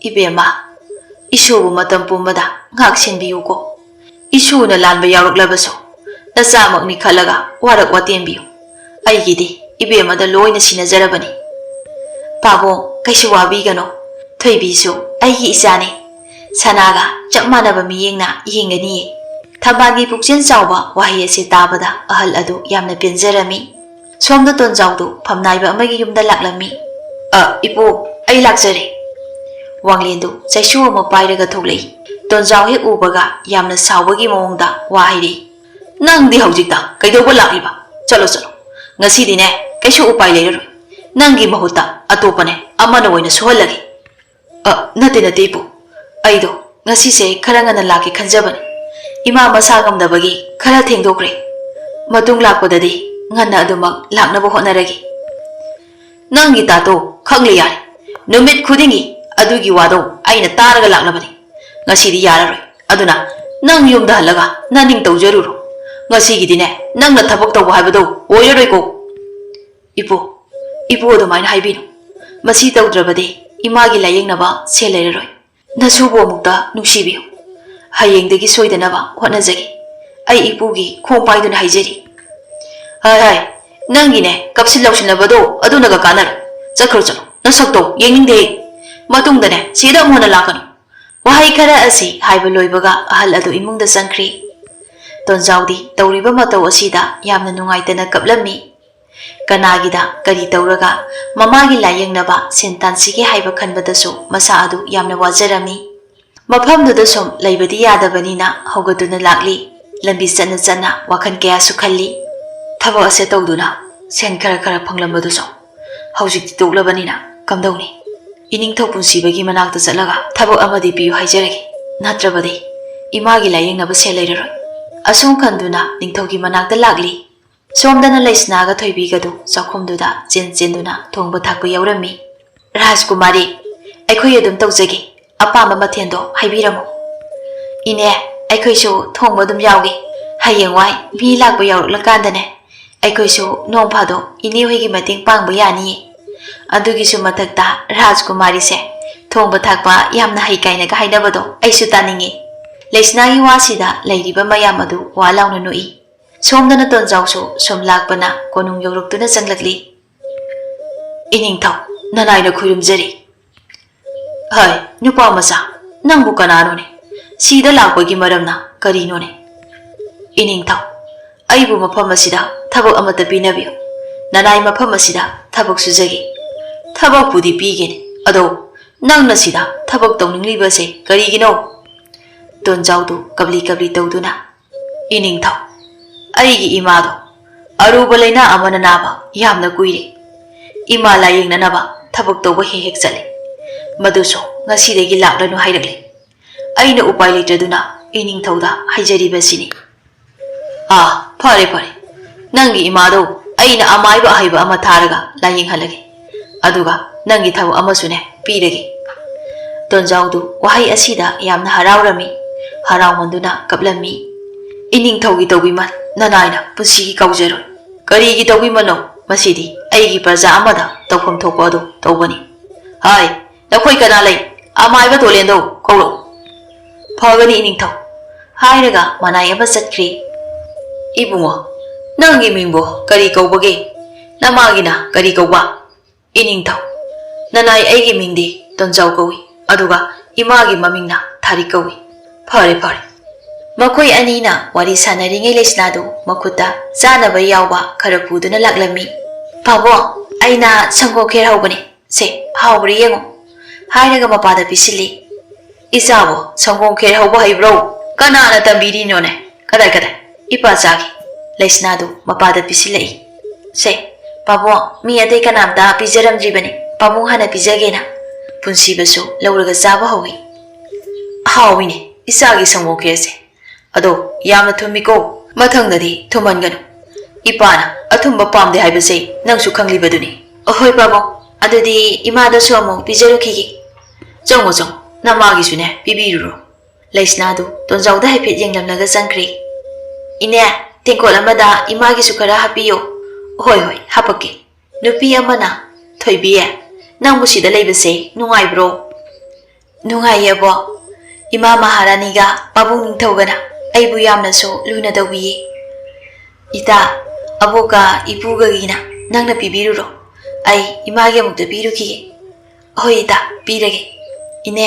"ꯏꯕꯦꯝꯃ, ꯏꯁꯨꯕꯨ ꯃꯇꯝ ꯄꯨꯝꯕꯗ ꯉꯥꯛ ꯁꯦꯟꯕꯤꯌꯨꯀꯣ꯫ ꯏꯁꯨꯅ ꯂꯥꯟꯕ ꯌꯥꯎꯔꯛꯂꯕꯁꯨ ꯅꯆꯥꯃꯛꯅꯤ ꯈꯜꯂꯒ ꯋꯥꯔꯛ ꯋꯥꯇꯦꯝꯕꯤꯌꯨ꯫ ꯑꯩꯒꯤꯗꯤ ꯏꯕꯦꯝꯃꯗ ꯂꯣꯏꯅ ꯁꯤꯟꯅꯖꯔꯕꯅꯤ꯫ ꯄꯥꯕꯨꯡ, ꯀꯩꯁꯨ ꯋꯥꯕꯤꯒꯅꯨ꯫ ꯊꯣꯏꯕꯤꯁꯨ ꯑꯩꯒꯤ ꯏꯆꯥꯅꯤ꯫ ꯁꯅꯥꯒ ꯆꯞ ꯃꯥꯟꯅꯕ ꯃꯤꯠꯌꯦꯡꯅ ꯌꯦꯡꯒꯅꯤꯌꯦ꯫" ꯊꯝꯕꯥꯜꯒꯤ ꯄꯨꯛꯆꯦꯜ ꯆꯥꯎꯕ ꯋꯥꯍꯩ ꯑꯁꯤ ꯇꯥꯕꯗ ꯑꯍꯜ ꯑꯗꯨ ꯌꯥꯝꯅ ꯄꯦꯟꯖꯔꯝꯃꯤ꯫ ꯁꯣꯝꯗ ꯇꯣꯟꯖꯥꯎꯗꯨ ꯐꯝꯅꯥꯏꯕ ꯑꯃꯒꯤ ꯌꯨꯝꯗ ꯂꯥꯛꯂꯝꯃꯤ꯫ "ꯑ, ꯏꯄꯨ, ꯑꯩ ꯂꯥꯛꯆꯔꯦ꯫" ꯋꯥꯡꯂꯦꯟꯗꯨ ꯆꯩꯁꯨ ꯑꯃ ꯄꯥꯏꯔꯒ ꯊꯣꯛꯂꯛꯏ꯫ ꯇꯣꯟꯖꯥꯎ ꯍꯦꯛ ꯎꯕꯒ ꯌꯥꯝꯅ ꯁꯥꯎꯕꯒꯤ ꯃꯑꯣꯡꯗ ꯋꯥ ꯍꯥꯏꯔꯛꯏ꯫ "ꯅꯪꯗꯤ ꯍꯧꯖꯤꯛꯇ ꯀꯩꯗꯧꯕ ꯂꯥꯛꯂꯤꯕ? ꯆꯠꯂꯣ, ꯆꯠꯂꯣ꯫ ꯉꯁꯤꯗꯤꯅꯦ, ꯀꯩꯁꯨ ꯎꯄꯥꯏ ꯂꯩꯔꯔꯣꯏ꯫ ꯅꯪꯒꯤ ꯃꯍꯨꯠꯇ ꯑꯇꯣꯞꯄꯅꯦ ꯑꯃꯅ ꯑꯣꯏꯅ ꯁꯨꯍꯜꯂꯒꯦ꯫" "ꯑ, ꯅꯠꯇꯦ, ꯅꯠꯇꯦ, ꯏꯄꯨ꯫ ꯑꯩꯗꯣ ꯉꯁꯤꯁꯦ ꯈꯔ ꯉꯟꯅ ꯂꯥꯛꯀꯦ ꯈꯟꯖꯕꯅꯦ꯫ ꯏꯃꯥ ꯃꯁꯥ ꯉꯝꯗꯕꯒꯤ ꯈꯔ ꯊꯦꯡꯗꯣꯛꯈ꯭ꯔꯦ꯫ ꯃꯇꯨꯡ ꯂꯥꯛꯄꯗꯗꯤ ꯉꯟꯅ ꯑꯗꯨꯃꯛ ꯂꯥꯛꯅꯕ ꯍꯣꯠꯅꯔꯒꯦ꯫" "ꯅꯪꯒꯤ ꯇꯥꯇꯣ ꯈꯪꯂꯦ ꯌꯥꯔꯦ꯫ ꯅꯨꯃꯤꯠ ꯈꯨꯗꯤꯡꯒꯤ ꯑꯗꯨꯒꯤ ꯋꯥꯗꯣ ꯑꯩꯅ ꯇꯥꯔꯒ ꯂꯥꯛꯂꯕꯅꯤ꯫ ꯉꯁꯤꯗꯤ ꯌꯥꯔꯔꯣꯏ꯫ ꯑꯗꯨꯅ ꯅꯪ ꯌꯨꯝꯗ ꯍꯜꯂꯒ ꯅꯅꯤꯡ ꯇꯧꯖꯔꯨꯔꯣ꯫ ꯉꯁꯤꯒꯤꯗꯤꯅꯦ, ꯅꯪꯅ ꯊꯕꯛ ꯇꯧꯕ ꯍꯥꯏꯕꯗꯣ ꯑꯣꯏꯔꯔꯣꯏꯀꯣ꯫" "ꯏꯄꯨ, ꯏꯄꯨ ꯑꯗꯨꯃꯥꯏꯅ ꯍꯥꯏꯕꯤꯅꯨ꯫ ꯃꯁꯤ ꯇꯧꯗ꯭ꯔꯕꯗꯤ ꯏꯃꯥꯒꯤ ꯂꯥꯏꯌꯦꯡꯅꯕ ꯁꯦꯜ ꯂꯩꯔꯔꯣꯏ꯫ ꯅꯁꯨꯕꯨ ꯑꯃꯨꯛꯇ ꯅꯨꯡꯁꯤꯕꯤꯌꯨ꯫ ꯍꯌꯦꯡꯗꯒꯤ ꯁꯣꯏꯗꯅꯕ ꯍꯣꯠꯅꯖꯒꯦ꯫ ꯑꯩ ꯏꯄꯨꯒꯤ ꯈꯣꯡ ꯄꯥꯏꯗꯨꯅ ꯍꯥꯏꯖꯔꯤ꯫" "ꯍꯥꯏ, ꯍꯥꯏ, ꯅꯪꯒꯤꯅꯦ ꯀꯞꯁꯤꯟ ꯂꯥꯎꯁꯤꯟꯅꯕꯗꯣ ꯑꯗꯨꯅꯒ ꯀꯥꯟꯅꯔꯣꯏ꯫ ꯆꯠꯈ꯭ꯔꯣ, ꯆꯠꯂꯣ꯫ ꯅꯁꯛꯇꯣ ꯌꯦꯡꯅꯤꯡꯗꯦ꯫ ꯃꯇꯨꯡꯗꯅꯦ ꯁꯤꯗ ꯑꯃꯨꯛ ꯍꯟꯅ ꯂꯥꯛꯀꯅꯨ꯫" ꯋꯥꯍꯩ ꯈꯔ ꯑꯁꯤ ꯍꯥꯏꯕ ꯂꯣꯏꯕꯒ ꯑꯍꯜ ꯑꯗꯨ ꯏꯃꯨꯡꯗ ꯆꯪꯈ꯭ꯔꯤ꯫ ꯇꯣꯟꯖꯥꯎꯗꯤ ꯇꯧꯔꯤꯕ ꯃꯇꯧ ꯑꯁꯤꯗ ꯌꯥꯝꯅ ꯅꯨꯡꯉꯥꯏꯇꯅ ꯀꯞꯂꯝꯃꯤ꯫ ꯀꯅꯥꯒꯤꯗ ꯀꯔꯤ ꯇꯧꯔꯒ ꯃꯃꯥꯒꯤ ꯂꯥꯏꯌꯦꯡꯅꯕ ꯁꯦꯟ ꯇꯥꯟꯁꯤꯒꯦ ꯍꯥꯏꯕ ꯈꯟꯕꯗꯁꯨ ꯃꯁꯥ ꯑꯗꯨ ꯌꯥꯝꯅ ꯋꯥꯖꯔꯝꯃꯤ꯫ ꯃꯐꯝꯗꯨꯗ ꯁꯨꯝ ꯂꯩꯕꯗꯤ ꯌꯥꯗꯕꯅꯤꯅ ꯍꯧꯒꯠꯇꯨꯅ ꯂꯥꯛꯂꯤ꯫ ꯂꯝꯕꯤ ꯆꯠꯅ ꯆꯠꯅ ꯋꯥꯈꯜ ꯀꯌꯥꯁꯨ ꯈꯜꯂꯤ꯫ ꯊꯕꯛ ꯑꯁꯦ ꯇꯧꯗꯨꯅ ꯁꯦꯟ ꯈꯔ ꯈꯔ ꯐꯪꯂꯝꯕꯗꯨꯁꯨ ꯍꯧꯖꯤꯛꯇꯤ ꯇꯣꯛꯂꯕꯅꯤꯅ ꯀꯝꯗꯧꯅꯤ? ꯏꯅꯤꯡꯊꯧ ꯄꯨꯟꯁꯤꯕꯒꯤ ꯃꯅꯥꯛꯇ ꯆꯠꯂꯒ ꯊꯕꯛ ꯑꯃꯗꯤ ꯄꯤꯌꯨ ꯍꯥꯏꯖꯔꯒꯦ, ꯅꯠꯇ꯭ꯔꯕꯗꯤ ꯏꯃꯥꯒꯤ ꯂꯥꯏꯌꯦꯡꯅꯕ ꯁꯦꯜ ꯂꯩꯔꯔꯣꯏ꯫ ꯑꯁꯨꯝ ꯈꯟꯗꯨꯅ ꯅꯤꯡꯊꯧꯒꯤ ꯃꯅꯥꯛꯇ ꯂꯥꯛꯂꯤ꯫ ꯁꯣꯝꯗꯅ ꯂꯩꯁꯅꯥꯒ ꯊꯣꯏꯕꯤꯒꯗꯨ ꯆꯥꯛꯈꯨꯝꯗꯨꯗ ꯆꯦꯟ ꯆꯦꯟꯗꯨꯅ ꯊꯣꯡꯕ ꯊꯥꯛꯄ ꯌꯥꯎꯔꯝꯃꯤ꯫ "ꯔꯥꯖꯀꯨꯃꯥꯔꯤ, ꯑꯩꯈꯣꯏ ꯑꯗꯨꯝ ꯇꯧꯖꯒꯦ꯫ ꯑꯄꯥꯝꯕ ꯃꯊꯦꯜꯗꯣ ꯍꯥꯏꯕꯤꯔꯝꯃꯨ꯫" "ꯏꯅꯦ, ꯑꯩꯈꯣꯏꯁꯨ ꯊꯣꯡꯕ ꯑꯗꯨꯝ ꯌꯥꯎꯒꯦ꯫ ꯍꯌꯦꯡꯋꯥꯏ ꯃꯤ ꯂꯥꯛꯄ ꯌꯥꯎꯔꯛꯂꯀꯥꯟꯗꯅꯦ, ꯑꯩꯈꯣꯏꯁꯨ ꯅꯣꯡ ꯐꯥꯗꯣꯛ ꯏꯅꯦ ꯍꯣꯏꯒꯤ ꯃꯇꯦꯡ ꯄꯥꯡꯕ ꯌꯥꯅꯤꯌꯦ꯫ ꯑꯗꯨꯒꯤꯁꯨ ꯃꯊꯛꯇ ꯔꯥꯖꯀꯨꯃꯥꯔꯤꯁꯦ ꯊꯣꯡꯕ ꯊꯥꯛꯄ ꯌꯥꯝꯅ ꯍꯩ ꯀꯥꯏꯅꯒ ꯍꯥꯏꯅꯕꯗꯣ ꯑꯩꯁꯨ ꯇꯥꯅꯤꯡꯉꯤ꯫ ꯂꯩꯁꯅꯥꯒꯤ ꯋꯥꯁꯤꯗ ꯂꯩꯔꯤꯕ ꯃꯌꯥꯝ ꯑꯗꯨ ꯋꯥ ꯂꯥꯎꯅ ꯅꯣꯛꯏ꯫ ꯁꯣꯝꯗꯅ ꯇꯣꯟꯖꯥꯎꯁꯨ ꯁꯨꯝ ꯂꯥꯛꯄꯅ ꯀꯣꯅꯨꯡ ꯌꯧꯔꯛꯇꯨꯅ ꯆꯪꯂꯛꯂꯤ꯫ "ꯏꯅꯤꯡꯊꯧ, ꯅꯅꯥꯏꯅ ꯈꯨꯔꯨꯝꯖꯔꯤ꯫" "ꯍꯩ, ꯅꯨꯄꯥ ꯃꯆꯥ, ꯅꯪꯕꯨ ꯀꯅꯥꯅꯣꯅꯦ? ꯁꯤꯗ ꯂꯥꯛꯄꯒꯤ ꯃꯔꯝꯅ ꯀꯔꯤꯅꯣꯅꯦ?" "ꯏꯅꯤꯡꯊꯧ, ꯑꯩꯕꯨ ꯃꯐꯝ ꯑꯁꯤꯗ ꯊꯕꯛ ꯑꯃꯠꯇ ꯄꯤꯅꯕꯤꯌꯨ꯫ ꯅꯅꯥꯏ ꯃꯐꯝ ꯑꯁꯤꯗ ꯊꯕꯛ ꯁꯨꯖꯒꯦ꯫" "ꯊꯕꯛꯄꯨꯗꯤ ꯄꯤꯒꯦꯅꯦ, ꯑꯗꯣ ꯅꯪꯅ ꯁꯤꯗ ꯊꯕꯛ ꯇꯧꯅꯤꯡꯂꯤꯕꯁꯦ ꯀꯔꯤꯒꯤꯅꯣ?" ꯇꯣꯟꯖꯥꯎꯗꯨ ꯀꯞꯂꯤ ꯀꯞꯂꯤ ꯇꯧꯗꯨꯅ, "ꯏꯅꯤꯡꯊꯧ, ꯑꯩꯒꯤ ꯏꯃꯥꯗꯣ ꯑꯔꯨꯕ ꯂꯥꯏꯅꯥ ꯑꯃꯅ ꯅꯥꯕ ꯌꯥꯝꯅ ꯀꯨꯏꯔꯦ꯫ ꯏꯃꯥ ꯂꯥꯌꯦꯡꯅꯅꯕ ꯊꯕꯛ ꯇꯧꯕ ꯍꯦꯛ ꯍꯦꯛ ꯆꯠꯂꯦ꯫ ꯃꯗꯨꯁꯨ ꯉꯁꯤꯗꯒꯤ ꯂꯥꯛꯂꯅꯨ ꯍꯥꯏꯔꯛꯂꯦ꯫ ꯑꯩꯅ ꯎꯄꯥꯏ ꯂꯩꯇꯗꯨꯅ ꯏꯅꯤꯡꯊꯧꯗ ꯍꯥꯏꯖꯔꯤꯕꯁꯤꯅꯤ꯫" "ꯑꯥ, ꯐꯔꯦ, ꯐꯔꯦ꯫ ꯅꯪꯒꯤ ꯏꯃꯥꯗꯣ ꯑꯩꯅ ꯑꯃꯥꯏꯕ ꯑꯍꯩꯕ ꯑꯃ ꯊꯥꯔꯒ ꯂꯥꯌꯦꯡꯍꯜꯂꯒꯦ꯫ ꯑꯗꯨꯒ ꯅꯪꯒꯤ ꯊꯕꯛ ꯑꯃꯁꯨꯅꯦ ꯄꯤꯔꯒꯦ꯫" ꯇꯣꯟꯖꯥꯎꯗꯨ ꯋꯥꯍꯩ ꯑꯁꯤꯗ ꯌꯥꯝꯅ ꯍꯔꯥꯎꯔꯝꯃꯤ꯫ ꯍꯔꯥꯎꯃꯟꯗꯨꯅ ꯀꯞꯂꯝꯃꯤ꯫ "ꯏꯅꯤꯡꯊꯧꯒꯤ ꯇꯧꯕꯤꯃꯜ ꯅꯅꯥꯏꯅ ꯄꯨꯟꯁꯤꯒꯤ ꯀꯥꯎꯖꯔꯣꯏ꯫" "ꯀꯔꯤꯒꯤ ꯇꯧꯕꯤꯃꯜꯅꯣ? ꯃꯁꯤꯗꯤ ꯑꯩꯒꯤ ꯄ꯭ꯔꯖꯥ ꯑꯃꯗ ꯇꯧꯐꯝ ꯊꯣꯛꯄ ꯑꯗꯨ ꯇꯧꯕꯅꯤ꯫" "ꯍꯥꯏ, ꯅꯈꯣꯏ ꯀꯅꯥ ꯂꯩ? ꯑꯃꯥꯏꯕ ꯇꯣꯂꯦꯟꯗꯣ ꯀꯧꯔꯛꯎ꯫" "ꯐꯒꯅꯤ ꯏꯅꯤꯡꯊꯧ꯫" ꯍꯥꯏꯔꯒ ꯃꯅꯥꯏ ꯑꯃ ꯆꯠꯈ꯭ꯔꯦ꯫ "ꯏꯕꯨꯡꯉꯣ, ꯅꯪꯒꯤ ꯃꯤꯡꯕꯨ ꯀꯔꯤ ꯀꯧꯕꯒꯦ? ꯅꯃꯥꯒꯤꯅ ꯀꯔꯤ ꯀꯧꯕ?" "ꯏꯅꯤꯡꯊꯧ, ꯅꯅꯥꯏ ꯑꯩꯒꯤ ꯃꯤꯡꯗꯤ ꯇꯣꯟꯖꯥꯎ ꯀꯧꯏ, ꯑꯗꯨꯒ ꯏꯃꯥꯒꯤ ꯃꯃꯤꯡꯅ ꯊꯥꯔꯤ ꯀꯧꯏ꯫" "ꯐꯔꯦ, ꯐꯔꯦ꯫" ꯃꯈꯣꯏ ꯑꯅꯤꯅ ꯋꯥꯔꯤ ꯁꯥꯟꯅꯔꯤꯉꯩ ꯂꯩꯁꯅꯥꯗꯨ ꯃꯈꯨꯠꯇ ꯆꯥꯅꯕ ꯌꯥꯎꯕ ꯈꯔ ꯄꯨꯗꯨꯅ ꯂꯥꯛꯂꯝꯃꯤ꯫ "ꯄꯥꯕꯣ, ꯑꯩꯅ ꯁꯪꯒꯣꯝ ꯈꯦꯔ ꯍꯧꯕꯅꯦ꯫ ꯁꯦ, ꯍꯥꯎꯕ꯭ꯔꯥ ꯌꯦꯡꯉꯣ꯫" ꯍꯥꯏꯔꯒ ꯃꯄꯥꯗ ꯄꯤꯁꯤꯜꯂꯤ꯫ "ꯏꯆꯥꯕꯨ ꯁꯪꯒꯣꯝ ꯈꯦꯔ ꯍꯧꯕ ꯍꯩꯕ꯭ꯔꯣ? ꯀꯅꯥꯅ ꯇꯝꯕꯤꯔꯤꯅꯣꯅꯦ? ꯀꯗꯥꯏ, ꯀꯗꯥꯏ? ꯏꯄꯥ ꯆꯥꯒꯦ꯫" ꯂꯩꯁꯅꯥꯗꯨ ꯃꯄꯥꯗ ꯄꯤꯁꯤꯜꯂꯛꯏ꯫ "ꯁꯦ, ꯄꯥꯕꯨꯡ, ꯃꯤ ꯑꯇꯩ ꯀꯅꯥꯝꯇ ꯄꯤꯖꯔꯝꯗ꯭ꯔꯤꯕꯅꯤ꯫ ꯄꯥꯕꯨꯡ ꯍꯥꯟꯅ ꯄꯤꯖꯒꯦꯅ꯫" ꯄꯨꯟꯁꯤꯕꯁꯨ ꯂꯧꯔꯒ ꯆꯥꯕ ꯍꯧꯏ꯫ "ꯍꯥꯎꯏꯅꯦ ꯏꯆꯥꯒꯤ ꯁꯪꯒꯣꯝ ꯈꯦꯔꯁꯦ꯫ ꯑꯗꯣ ꯌꯥꯝꯅ ꯊꯨꯝꯃꯤꯀꯣ꯫ ꯃꯊꯪꯗꯗꯤ ꯊꯨꯝꯍꯟꯒꯅꯨ꯫ ꯏꯄꯥꯅ ꯑꯊꯨꯝꯕ ꯄꯥꯝꯗꯦ ꯍꯥꯏꯕꯁꯦ ꯅꯪꯁꯨ ꯈꯪꯂꯤꯕꯗꯨꯅꯤ꯫" "ꯑꯍꯣꯏ ꯄꯥꯕꯨꯡ, ꯑꯗꯨꯗꯤ ꯏꯃꯥꯗꯁꯨ ꯑꯃꯨꯛ ꯄꯤꯖꯔꯨꯈꯤꯒꯦ꯫" "ꯆꯪꯉꯣ, ꯆꯪꯉꯣ, ꯅꯃꯥꯒꯤꯁꯨꯅꯦ ꯄꯤꯕꯤꯔꯨꯔꯣ꯫" ꯂꯩꯁꯅꯥꯗꯨ ꯇꯣꯟꯖꯥꯎꯗ ꯍꯥꯏꯐꯦꯠ ꯌꯦꯡꯂꯝꯂꯒ ꯆꯪꯈ꯭ꯔꯦ꯫ "ꯏꯅꯦ, ꯇꯦꯡꯀꯣꯠ ꯑꯃꯗ ꯏꯃꯥꯒꯤꯁꯨ ꯈꯔ ꯍꯥꯞꯄꯤꯌꯣ꯫" "ꯍꯣꯏ, ꯍꯣꯏ, ꯍꯥꯞꯄꯛꯀꯦ꯫" ꯅꯨꯄꯤ ꯑꯃꯅ, "ꯊꯣꯏꯕꯤ, ꯅꯪꯕꯨ ꯁꯤꯗ ꯂꯩꯕꯁꯦ ꯅꯨꯡꯉꯥꯏꯕ꯭ꯔꯣ?" ꯅꯨꯡꯉꯥꯏꯌꯦ ꯑꯕꯣꯛ꯫ ꯏꯃꯥ ꯃꯍꯥꯔꯥꯅꯤꯒ ꯄꯥꯕꯨꯡ ꯅꯤꯡꯊꯧꯒꯅ ꯑꯩꯕꯨ ꯌꯥꯝꯅꯁꯨ ꯂꯨꯅ ꯇꯧꯕꯤꯌꯦ꯫ ꯏꯇꯥ, ꯑꯕꯣꯛꯀ ꯏꯄꯨꯒꯒꯤꯅ ꯅꯪꯅ ꯄꯤꯕꯤꯔꯨꯔꯣ꯫ ꯑꯩ ꯏꯃꯥꯒꯤ ꯑꯃꯨꯛꯇ ꯄꯤꯔꯨꯈꯤꯒꯦ꯫ ꯍꯣꯏ ꯏꯇꯥ, ꯄꯤꯔꯒꯦ꯫ ꯏꯅꯦ,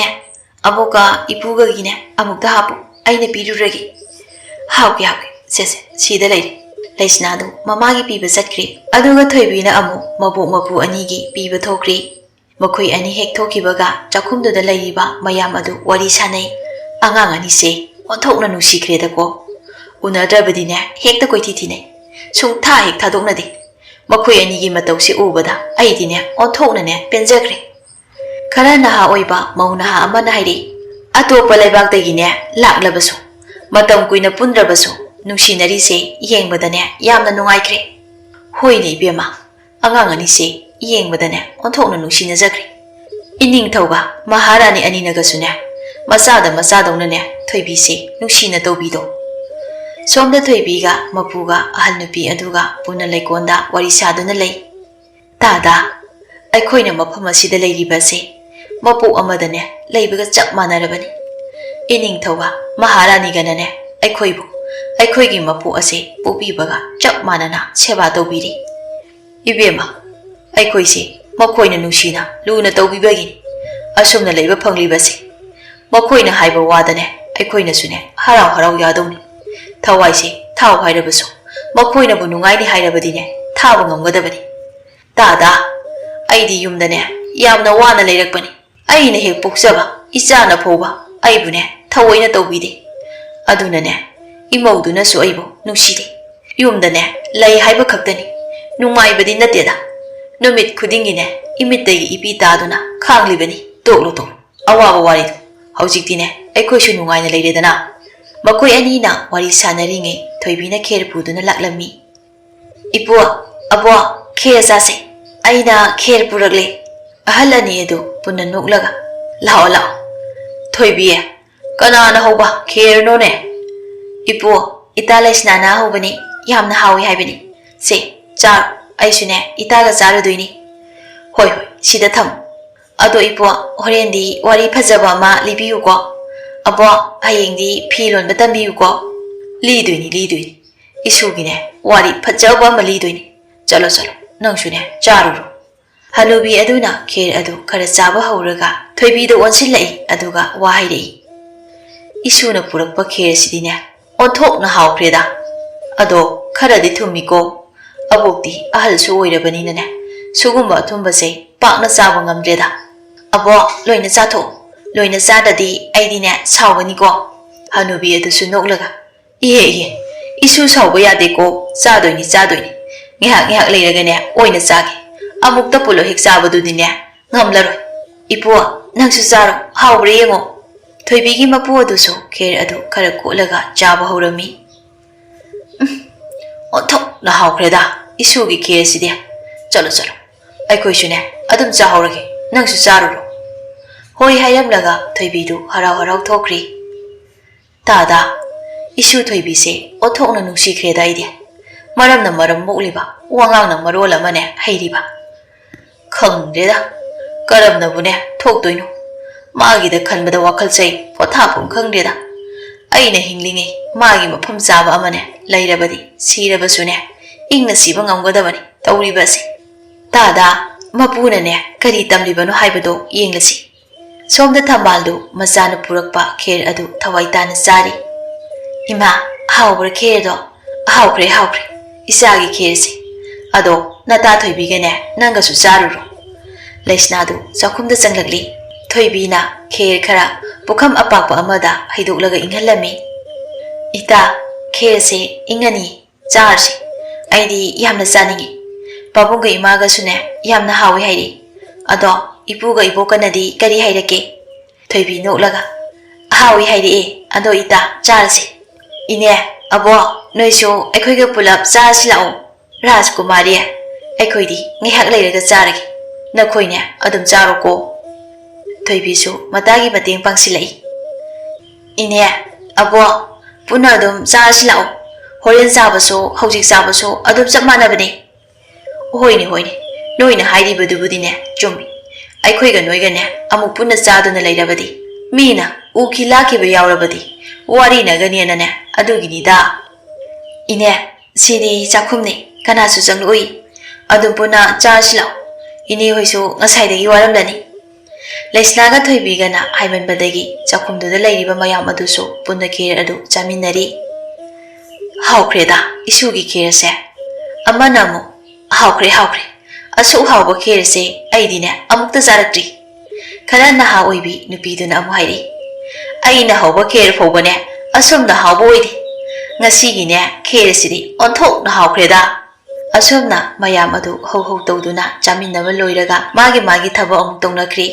ꯑꯕꯣꯛꯀ ꯏꯄꯨꯒꯒꯤꯅꯦ ꯑꯃꯨꯛꯇ ꯍꯥꯞꯄꯨ꯫ ꯑꯩꯅ ꯄꯤꯔꯨꯔꯒꯦ꯫ ꯍꯥꯎꯒꯦ, ꯍꯥꯎꯒꯦ꯫ ꯁꯦ, ꯁꯦ, ꯁꯤꯗ ꯂꯩꯔꯦ꯫ ꯂꯩꯁꯅꯥꯗꯨ ꯃꯃꯥꯒꯤ ꯄꯤꯕ ꯆꯠꯈ꯭ꯔꯦ꯫ ꯑꯗꯨꯒ ꯊꯣꯏꯕꯤꯅ ꯑꯃꯨꯛ ꯃꯕꯣꯛ ꯃꯄꯨ ꯑꯅꯤꯒꯤ ꯄꯤꯕ ꯊꯣꯛꯈ꯭ꯔꯦ꯫ ꯃꯈꯣꯏ ꯑꯅꯤ ꯍꯦꯛ ꯊꯣꯛꯈꯤꯕꯒ ꯆꯥꯛꯈꯨꯝꯗꯨꯗ ꯂꯩꯔꯤꯕ ꯃꯌꯥꯝ ꯑꯗꯨ ꯋꯥꯔꯤ ꯁꯥꯅꯩ꯫ ꯑꯉꯥꯡ ꯑꯅꯤꯁꯦ ꯑꯣꯟꯊꯣꯛꯅ ꯅꯨꯡꯁꯤꯈ꯭ꯔꯦꯗꯀꯣ꯫ ꯎꯅꯗ꯭ꯔꯕꯗꯤꯅꯦ ꯍꯦꯛꯇ ꯀꯣꯏꯊꯤ ꯊꯤꯅꯩ꯫ ꯁꯨꯡꯊꯥ ꯍꯦꯛ ꯊꯥꯗꯣꯛꯅꯗꯦ꯫ ꯃꯈꯣꯏ ꯑꯅꯤꯒꯤ ꯃꯇꯧꯁꯤ ꯎꯕꯗ ꯑꯩꯗꯤꯅꯦ ꯑꯣꯟꯊꯣꯛꯅꯅꯦ ꯄꯦꯟꯖꯈ꯭ꯔꯦ꯫ ꯈꯔ ꯅꯍꯥ ꯑꯣꯏꯕ ꯃꯧ ꯅꯍꯥ ꯑꯃꯅ ꯍꯥꯏꯔꯛꯏ, "ꯑꯇꯣꯞꯄ ꯂꯩꯕꯥꯛꯇꯒꯤꯅꯦ ꯂꯥꯛꯂꯕꯁꯨ, ꯃꯇꯝ ꯀꯨꯏꯅ ꯄꯨꯟꯗ꯭ꯔꯕꯁꯨ ꯅꯨꯡꯁꯤꯅꯔꯤꯁꯦ ꯌꯦꯡꯕꯗꯅꯦ ꯌꯥꯝꯅ ꯅꯨꯡꯉꯥꯏꯈ꯭ꯔꯦ꯫" ꯍꯣꯏꯅꯦ ꯏꯕꯦꯝꯃ, ꯑꯉꯥꯡ ꯑꯅꯤꯁꯦ ꯌꯦꯡꯕꯗꯅꯦ ꯑꯣꯟꯊꯣꯛꯅ ꯅꯨꯡꯁꯤꯅꯖꯈ꯭ꯔꯦ꯫ ꯏꯅꯤꯡꯊꯧꯒ ꯃꯍꯥꯔꯥꯅꯤ ꯑꯅꯤꯅꯒꯁꯨꯅꯦ ꯃꯆꯥꯗ ꯃꯆꯥꯗꯧꯅꯅꯦ ꯊꯣꯏꯕꯤꯁꯦ ꯅꯨꯡꯁꯤꯅ ꯇꯧꯕꯤꯗꯣ꯫ ꯁꯣꯝꯗ ꯊꯣꯏꯕꯤꯒ ꯃꯄꯨꯒ ꯑꯍꯜ ꯅꯨꯄꯤ ꯑꯗꯨꯒ ꯄꯨꯟꯅ ꯂꯩꯀꯣꯟꯗ ꯋꯥꯔꯤ ꯁꯥꯗꯨꯅ ꯂꯩ꯫ "ꯇꯥꯗ, ꯑꯩꯈꯣꯏꯅ ꯃꯐꯝ ꯑꯁꯤꯗ ꯂꯩꯔꯤꯕ ꯑꯁꯤ ꯃꯄꯣꯛ ꯑꯃꯗꯅꯦ ꯂꯩꯕꯒ ꯆꯞ ꯃꯥꯟꯅꯔꯕꯅꯤ꯫ ꯏꯅꯤꯡꯊꯧꯒ ꯃꯍꯥꯔꯥꯅꯤꯒꯅꯅꯦ ꯑꯩꯈꯣꯏꯕꯨ ꯑꯩꯈꯣꯏꯒꯤ ꯃꯄꯣꯛ ꯑꯁꯤ ꯄꯣꯛꯄꯤꯕꯒ ꯆꯞ ꯃꯥꯟꯅꯅ ꯁꯦꯕꯥ ꯇꯧꯕꯤꯔꯤ꯫ ꯏꯕꯦꯝꯃ, ꯑꯩꯈꯣꯏꯁꯦ ꯃꯈꯣꯏꯅ ꯅꯨꯡꯁꯤꯅ ꯂꯨꯅ ꯇꯧꯕꯤꯕꯒꯤꯅꯤ ꯑꯁꯨꯝꯅ ꯂꯩꯕ ꯐꯪꯂꯤꯕꯁꯦ꯫ ꯃꯈꯣꯏꯅ ꯍꯥꯏꯕ ꯋꯥꯗꯅꯦ ꯑꯩꯈꯣꯏꯅꯁꯨꯅꯦ ꯍꯔꯥꯎ ꯍꯔꯥꯎ ꯌꯥꯗꯧꯅꯤ꯫ ꯊꯋꯥꯏꯁꯦ ꯊꯥꯎ ꯍꯥꯏꯔꯕꯁꯨ ꯃꯈꯣꯏꯅꯕꯨ ꯅꯨꯡꯉꯥꯏꯅꯤ ꯍꯥꯏꯔꯕꯗꯤꯅꯦ ꯊꯥꯕ ꯉꯝꯒꯗꯕꯅꯤ꯫ ꯇꯥꯗ, ꯑꯩꯗꯤ ꯌꯨꯝꯗꯅꯦ ꯌꯥꯝꯅ ꯋꯥꯅ ꯂꯩꯔꯛꯄꯅꯤ꯫ ꯑꯩꯅ ꯍꯦꯛ ꯄꯣꯛꯆꯕ ꯏꯆꯥꯅ ꯐꯥꯎꯕ ꯑꯩꯕꯨꯅꯦ ꯊꯑꯣꯏꯅ ꯇꯧꯕꯤꯗꯦ꯫ ꯑꯗꯨꯅꯅꯦ ꯏꯃꯧꯗꯨꯅꯁꯨ ꯑꯩꯕꯨ ꯅꯨꯡꯁꯤꯗꯦ꯫ ꯌꯨꯝꯗꯅꯦ ꯂꯩ ꯍꯥꯏꯕ ꯈꯛꯇꯅꯤ, ꯅꯨꯡꯉꯥꯏꯕꯗꯤ ꯅꯠꯇꯦꯗ꯫ ꯅꯨꯃꯤꯠ ꯈꯨꯗꯤꯡꯒꯤꯅꯦ ꯏꯃꯤꯠꯇꯒꯤ ꯏꯄꯤ ꯇꯥꯗꯨꯅ ꯈꯥꯡꯂꯤꯕꯅꯤ꯫ ꯇꯣꯛꯂꯣ, ꯇꯣꯛꯂꯣ, ꯑꯋꯥꯕ ꯋꯥꯔꯤꯗꯣ꯫ ꯍꯧꯖꯤꯛꯇꯤꯅꯦ ꯑꯩꯈꯣꯏꯁꯨ ꯅꯨꯡꯉꯥꯏꯅ ꯂꯩꯔꯦꯗꯅ꯫" ꯃꯈꯣꯏ ꯑꯅꯤꯅ ꯋꯥꯔꯤ ꯁꯥꯟꯅꯔꯤꯉꯩ ꯊꯣꯏꯕꯤꯅ ꯈꯦꯔ ꯄꯨꯗꯨꯅ ꯂꯥꯛꯂꯝꯃꯤ꯫ "ꯏꯄꯨ, ꯑꯕꯣ, ꯈꯦꯔ ꯆꯥꯁꯦ꯫ ꯑꯩꯅ ꯈꯦꯔ ꯄꯨꯔꯛꯂꯦ꯫" ꯑꯍꯜ ꯑꯅꯤ ꯑꯗꯨ ꯄꯨꯟꯅ ꯅꯣꯛꯂꯒ, "ꯂꯥꯛꯑꯣ, ꯂꯥꯛꯑꯣ꯫" "ꯊꯣꯏꯕꯤ, ꯀꯅꯥꯅ ꯍꯧꯕ ꯈꯦꯔꯅꯣꯅꯦ?" "ꯏꯄꯨ, ꯏꯇꯥ ꯂꯩꯁꯅꯥꯅ ꯍꯧꯕꯅꯤ, ꯌꯥꯝꯅ ꯍꯥꯎꯏ ꯍꯥꯏꯕꯅꯤ꯫ ꯁꯦ, ꯆꯥꯔꯣ, ꯑꯩꯁꯨꯅꯦ ꯏꯇꯥꯒ ꯆꯥꯔꯨꯗꯣꯏꯅꯤ꯫" "ꯍꯣꯏ, ꯍꯣꯏ, ꯁꯤꯗ ꯊꯝꯃꯨ꯫" ꯑꯗꯣ ꯏꯄꯨ, ꯍꯣꯔꯦꯟꯗꯤ ꯋꯥꯔꯤ ꯐꯖꯕ ꯑꯃ ꯂꯤꯕꯤꯌꯨꯀꯣ꯫ ꯑꯕꯣ, ꯍꯌꯦꯡꯗꯤ ꯐꯤ ꯂꯣꯟꯕ ꯇꯝꯕꯤꯌꯨꯀꯣ꯫ ꯂꯤꯗꯣꯏꯅꯤ, ꯂꯤꯗꯣꯏꯅꯤ꯫ ꯏꯁꯨꯒꯤꯅꯦ, ꯋꯥꯔꯤ ꯐꯖꯕ ꯑꯃ ꯂꯤꯗꯣꯏꯅꯤ꯫ ꯆꯠꯂꯣ, ꯆꯠꯂꯣ, ꯅꯪꯁꯨꯅꯦ, ꯆꯥꯔꯨꯔꯣ꯫ ꯍꯅꯨꯕꯤ ꯑꯗꯨꯅ ꯈꯦꯔ ꯑꯗꯨ ꯈꯔ ꯆꯥꯕ ꯍꯧꯔꯒ ꯊꯣꯏꯕꯤꯗ ꯑꯣꯟꯁꯤꯜꯂꯛꯏ, ꯑꯗꯨꯒ ꯋꯥ ꯍꯥꯏꯔꯛꯏ꯫ ꯏꯁꯨꯅ ꯄꯨꯔꯛꯄ ꯈꯦꯔꯁꯤꯗꯤꯅꯦ, ꯑꯣꯟꯊꯣꯛꯅ ꯍꯥꯎꯈ꯭ꯔꯦꯗ꯫ ꯑꯗꯣ ꯈꯔꯗꯤ ꯊꯨꯝꯃꯤꯀꯣ꯫ ꯑꯕꯣꯛꯇꯤ ꯑꯍꯜꯁꯨ ꯑꯣꯏꯔꯕꯅꯤꯅꯅꯦ, ꯁꯤꯒꯨꯝꯕ ꯑꯊꯨꯝꯕꯁꯦ ꯄꯥꯛꯅ ꯆꯥꯕ ꯉꯝꯗ꯭ꯔꯦꯗ꯫ ꯑꯕꯣ, ꯂꯣꯏꯅ ꯆꯥꯊꯣꯛꯑꯣ꯫ ꯂꯣꯏꯅ ꯆꯥꯗ꯭ꯔꯗꯤ ꯑꯩꯗꯤꯅꯦ ꯁꯥꯎꯒꯅꯤꯀꯣ꯫ ꯍꯅꯨꯕꯤ ꯑꯗꯨꯁꯨ ꯅꯣꯛꯂꯒ, "ꯏꯍꯦ, ꯏꯍꯦ, ꯏꯁꯨ ꯁꯥꯎꯕ ꯌꯥꯗꯦꯀꯣ, ꯆꯥꯗꯣꯏꯅꯤ, ꯆꯥꯗꯣꯏꯅꯤ꯫ ꯉꯥꯏꯍꯥꯛ ꯉꯥꯏꯍꯥꯛ ꯂꯩꯔꯒꯅꯦ ꯑꯣꯏꯅ ꯆꯥꯒꯦ꯫ ꯑꯃꯨꯛꯇ ꯄꯨꯂꯞ ꯍꯦꯛ ꯆꯥꯕꯗꯨꯗꯤꯅꯦ ꯉꯝꯂꯔꯣꯏ꯫ ꯏꯄꯨ, ꯅꯪꯁꯨ ꯆꯥꯔꯣ, ꯍꯥꯎꯕ꯭ꯔꯥ ꯌꯦꯡꯉꯣ꯫" ꯊꯣꯏꯕꯤꯒꯤ ꯃꯄꯨ ꯑꯗꯨꯁꯨ ꯈꯦꯔ ꯑꯗꯨ ꯈꯔ ꯀꯣꯠꯂꯒ ꯆꯥꯕ ꯍꯧꯔꯝꯃꯤ꯫ "ꯎꯝ, ꯑꯣꯟꯊꯣꯛꯅ ꯍꯥꯎꯈ꯭ꯔꯦꯗ ꯏꯁꯨꯒꯤ ꯈꯦꯔꯁꯤꯗꯤ꯫ ꯆꯠꯂꯣ, ꯆꯠꯂꯣ, ꯑꯩꯈꯣꯏꯁꯨꯅꯦ ꯑꯗꯨꯝ ꯆꯥꯍꯧꯔꯒꯦ, ꯅꯪꯁꯨ ꯆꯥꯔꯨꯔꯣ꯫" ꯍꯣꯏ ꯍꯥꯏꯔꯝꯂꯒ ꯊꯣꯏꯕꯤꯗꯨ ꯍꯔꯥꯎ ꯍꯔꯥꯎ ꯊꯣꯛꯈ꯭ꯔꯤ꯫ ꯇꯥꯗ, ꯏꯁꯨ ꯊꯣꯏꯕꯤꯁꯦ ꯑꯣꯟꯊꯣꯛꯅ ꯅꯨꯡꯁꯤꯈ꯭ꯔꯦꯗ ꯑꯩꯗꯤ꯫ ꯃꯔꯝꯅ ꯃꯔꯝ ꯃꯣꯛꯂꯤꯕ, ꯋꯥꯉꯥꯡꯅ ꯃꯔꯣꯜ ꯑꯃꯅꯦ ꯍꯩꯔꯤꯕ꯫ ꯈꯪꯗ꯭ꯔꯦꯗ, ꯀꯔꯝꯅꯕꯨꯅꯦ ꯊꯣꯛꯇꯣꯏꯅꯣ? ꯃꯥꯒꯤꯗ ꯈꯟꯕꯗ ꯋꯥꯈꯜꯁꯦ ꯄꯣꯊꯥꯐꯝ ꯈꯪꯗ꯭ꯔꯦꯗ꯫ ꯑꯩꯅ ꯍꯤꯡꯂꯤꯉꯩ ꯃꯥꯒꯤ ꯃꯐꯝ ꯆꯥꯕ ꯑꯃꯅꯦ ꯂꯩꯔꯕꯗꯤ, ꯁꯤꯔꯕꯁꯨꯅꯦ ꯏꯪꯅ ꯁꯤꯕ ꯉꯝꯒꯗꯕꯅꯤ ꯇꯧꯔꯤꯕ ꯑꯁꯤ꯫ ꯇꯥꯗ, ꯃꯄꯨꯅꯅꯦ ꯀꯔꯤ ꯇꯝꯂꯤꯕꯅꯣ ꯍꯥꯏꯕꯗꯣ ꯌꯦꯡꯂꯁꯤ꯫ ꯁꯣꯝꯗ ꯊꯝꯕꯥꯜꯗꯨ ꯃꯆꯥꯅ ꯄꯨꯔꯛꯄ ꯈꯦꯔ ꯑꯗꯨ ꯊꯋꯥꯏ ꯇꯥꯅ ꯆꯥꯔꯤ꯫ "ꯏꯃꯥ, ꯍꯥꯎꯕ꯭ꯔꯥ ꯈꯦꯔꯗꯣ?" "ꯍꯥꯎꯈ꯭ꯔꯦ, ꯍꯥꯎꯈ꯭ꯔꯦ, ꯏꯆꯥꯒꯤ ꯈꯦꯔꯁꯦ꯫ ꯑꯗꯣ ꯅꯇꯥ ꯊꯣꯏꯕꯤꯒꯅꯦ ꯅꯪꯒꯁꯨ ꯆꯥꯔꯨꯔꯣ꯫" ꯂꯩꯁꯅꯥꯗꯨ ꯆꯥꯛꯈꯨꯝꯗ ꯆꯪꯂꯛꯂꯤ꯫ ꯊꯣꯏꯕꯤꯅ ꯈꯦꯔ ꯈꯔ ꯄꯨꯈꯝ ꯑꯄꯥꯛꯄ ꯑꯃꯗ ꯍꯩꯗꯣꯛꯂꯒ ꯏꯪꯍꯜꯂꯝꯃꯤ꯫ "ꯏꯇꯥ, ꯈꯦꯔꯁꯦ ꯏꯪꯉꯅꯤ, ꯆꯥꯔꯁꯤ꯫ ꯑꯩꯗꯤ ꯌꯥꯝꯅ ꯆꯥꯅꯤꯡꯉꯤ꯫ ꯄꯥꯕꯨꯡꯒ ꯏꯃꯥꯒꯁꯨꯅꯦ ꯌꯥꯝꯅ ꯍꯥꯎꯏ ꯍꯥꯏꯔꯛꯏ꯫ ꯑꯗꯣ ꯏꯄꯨꯒ ꯏꯕꯣꯛꯀꯅꯗꯤ ꯀꯔꯤ ꯍꯥꯏꯔꯛꯀꯦ?" ꯊꯣꯏꯕꯤ ꯅꯣꯛꯂꯒ, "ꯍꯥꯎꯏ ꯍꯥꯏꯔꯛꯑꯦ, ꯑꯗꯣ ꯏꯇꯥ, ꯆꯥꯔꯁꯤ꯫ ꯏꯅꯦ, ꯑꯕꯣ, ꯅꯣꯏꯁꯨ ꯑꯩꯈꯣꯏꯒ ꯄꯨꯂꯞ ꯆꯥꯔꯁꯤ ꯂꯥꯛꯑꯣ꯫ ꯔꯥꯖꯀꯨꯃꯥꯔꯤ, ꯑꯩꯈꯣꯏꯗꯤ ꯉꯥꯏꯍꯥꯛ ꯂꯩꯔꯒ ꯆꯥꯔꯒꯦ꯫ ꯅꯈꯣꯏꯅꯦ ꯑꯗꯨꯝ ꯆꯥꯔꯣꯀꯣ꯫" ꯊꯣꯏꯕꯤꯁꯨ ꯃꯇꯥꯒꯤ ꯃꯇꯦꯡ ꯄꯥꯡꯁꯤꯜꯂꯛꯏ꯫ "ꯏꯅꯦ, ꯑꯕꯣ, ꯄꯨꯟꯅ ꯑꯗꯨꯝ ꯆꯥꯔꯁꯤ ꯂꯥꯛꯑꯣ꯫ ꯍꯣꯔꯦꯟ ꯆꯥꯕꯁꯨ ꯍꯧꯖꯤꯛ ꯆꯥꯕꯁꯨ ꯑꯗꯨꯝ ꯆꯞ ꯃꯥꯟꯅꯕꯅꯦ꯫" "ꯍꯣꯏꯅꯦ, ꯍꯣꯏꯅꯦ, ꯅꯣꯏꯅ ꯍꯥꯏꯔꯤꯕꯗꯨꯕꯨꯗꯤꯅꯦ ꯆꯨꯝꯃꯤ꯫ ꯑꯩꯈꯣꯏꯒ ꯅꯣꯏꯒꯅꯦ ꯑꯃꯨꯛ ꯄꯨꯟꯅ ꯆꯥꯗꯨꯅ ꯂꯩꯔꯕꯗꯤ, ꯃꯤꯅ ꯎꯈꯤ ꯂꯥꯛꯈꯤꯕ ꯌꯥꯎꯔꯕꯗꯤ ꯋꯥꯔꯤꯅꯒꯅꯦꯅꯅꯦ, ꯑꯗꯨꯒꯤꯅꯤꯗ꯫ ꯏꯅꯦ, ꯁꯤꯗꯤ ꯆꯥꯛꯈꯨꯝꯅꯤ, ꯀꯅꯥꯁꯨ ꯆꯪꯂꯛꯎꯏ꯫ ꯑꯗꯨꯝ ꯄꯨꯟꯅ ꯆꯥꯔꯁꯤ ꯂꯥꯛꯑꯣ꯫ ꯏꯅꯦ ꯍꯣꯏꯁꯨ ꯉꯁꯥꯏꯗꯒꯤ ꯋꯥꯔꯝꯂꯅꯤ꯫ ꯂꯩꯁꯅꯥꯒ ꯊꯣꯏꯕꯤꯒꯅ ꯍꯥꯏꯃꯟꯕꯗꯒꯤ ꯆꯥꯛꯈꯨꯝꯗꯨꯗ ꯂꯩꯔꯤꯕ ꯃꯌꯥꯝ ꯑꯗꯨꯁꯨ ꯄꯨꯟꯅ ꯈꯦꯔ ꯑꯗꯨ ꯆꯥꯃꯤꯟꯅꯔꯤ꯫ ꯍꯥꯎꯈ꯭ꯔꯦꯗ, ꯏꯁꯨꯒꯤ ꯈꯦꯔꯁꯦ꯫ ꯑꯃꯅ ꯑꯃꯨꯛ, "ꯍꯥꯎꯈ꯭ꯔꯦ, ꯍꯥꯎꯈ꯭ꯔꯦ꯫ ꯑꯁꯨꯛ ꯍꯥꯎꯕ ꯈꯦꯔꯁꯦ ꯑꯩꯗꯤꯅꯦ ꯑꯃꯨꯛꯇ ꯆꯥꯔꯛꯇ꯭ꯔꯤ"꯫ ꯈꯔ ꯅꯍꯥ ꯑꯣꯏꯕꯤ ꯅꯨꯄꯤꯗꯨꯅ ꯑꯃꯨꯛ ꯍꯥꯏꯔꯛꯏ, "ꯑꯩꯅ ꯍꯧꯕ ꯈꯦꯔ ꯐꯥꯎꯕꯅꯦ ꯑꯁꯨꯝꯅ ꯍꯥꯎꯕ ꯑꯣꯏꯗꯦ꯫ ꯉꯁꯤꯒꯤꯅꯦ ꯈꯦꯔꯁꯤꯗꯤ ꯑꯣꯟꯊꯣꯛꯅ ꯍꯥꯎꯈ꯭ꯔꯦꯗ"꯫ ꯑꯁꯨꯝꯅ ꯃꯌꯥꯝ ꯑꯗꯨ ꯍꯧ ꯍꯧ ꯇꯧꯗꯨꯅ ꯆꯥꯃꯤꯟꯅꯕ ꯂꯣꯏꯔꯒ ꯃꯥꯒꯤ ꯃꯥꯒꯤ ꯊꯕꯛ ꯑꯃꯨꯛ ꯇꯧꯅꯈ꯭ꯔꯤ꯫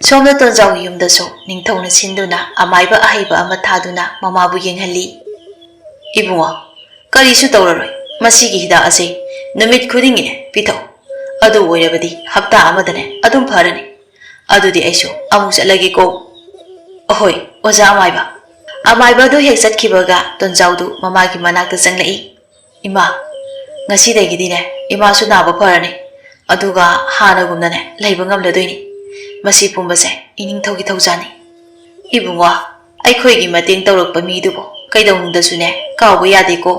ꯁꯣꯝꯗ ꯇꯣꯟꯖꯥꯎꯒꯤ ꯌꯨꯝꯗꯁꯨ ꯅꯤꯡꯊꯧꯅ ꯁꯤꯟꯗꯨꯅ ꯑꯃꯥꯏꯕ ꯑꯍꯩꯕ ꯑꯃ ꯊꯥꯗꯨꯅ ꯃꯃꯥꯕꯨ ꯌꯦꯡꯍꯜꯂꯤ꯫ "ꯏꯕꯨꯡꯉꯣ, ꯀꯔꯤꯁꯨ ꯇꯧꯔꯔꯣꯏ꯫ ꯃꯁꯤꯒꯤ ꯍꯤꯗꯥꯛ ꯑꯁꯤ ꯅꯨꯃꯤꯠ ꯈꯨꯗꯤꯡꯒꯤꯅꯦ ꯄꯤꯊꯛꯎ꯫ ꯑꯗꯨ ꯑꯣꯏꯔꯕꯗꯤ ꯍꯞꯇꯥ ꯑꯃꯗꯅꯦ ꯑꯗꯨꯝ ꯐꯔꯅꯤ꯫ ꯑꯗꯨꯗꯤ ꯑꯩꯁꯨ ꯑꯃꯨꯛ ꯆꯠꯂꯒꯦꯀꯣ"꯫ "ꯑꯍꯣꯏ, ꯑꯣꯖꯥ ꯑꯃꯥꯏꯕ"꯫ ꯑꯃꯥꯏꯕ ꯑꯗꯨ ꯍꯦꯛ ꯆꯠꯈꯤꯕꯒ ꯇꯣꯟꯖꯥꯎꯗꯨ ꯃꯃꯥꯒꯤ ꯃꯅꯥꯛꯇ ꯆꯪꯂꯛꯏ꯫ "ꯏꯃꯥ, ꯉꯁꯤꯗꯒꯤꯗꯤꯅꯦ ꯏꯃꯥꯁꯨ ꯅꯥꯕ ꯐꯔꯅꯤ꯫ ꯑꯗꯨꯒ ꯍꯥꯟꯅꯒꯨꯝꯅꯅꯦ ꯂꯩꯕ ꯉꯝꯂꯗꯣꯏꯅꯤ꯫ ꯃꯁꯤ ꯄꯨꯝꯕꯁꯦ ꯏꯅꯤꯡꯊꯧꯒꯤ ꯊꯧꯖꯥꯜꯅꯤ꯫ ꯏꯕꯨꯡꯉꯣ, ꯑꯩꯈꯣꯏꯒꯤ ꯃꯇꯦꯡ ꯇꯧꯔꯛꯄ ꯃꯤꯗꯨꯕꯨ ꯀꯩꯗꯧꯅꯨꯡꯗꯁꯨꯅꯦ ꯀꯥꯎꯕ ꯌꯥꯗꯦꯀꯣ꯫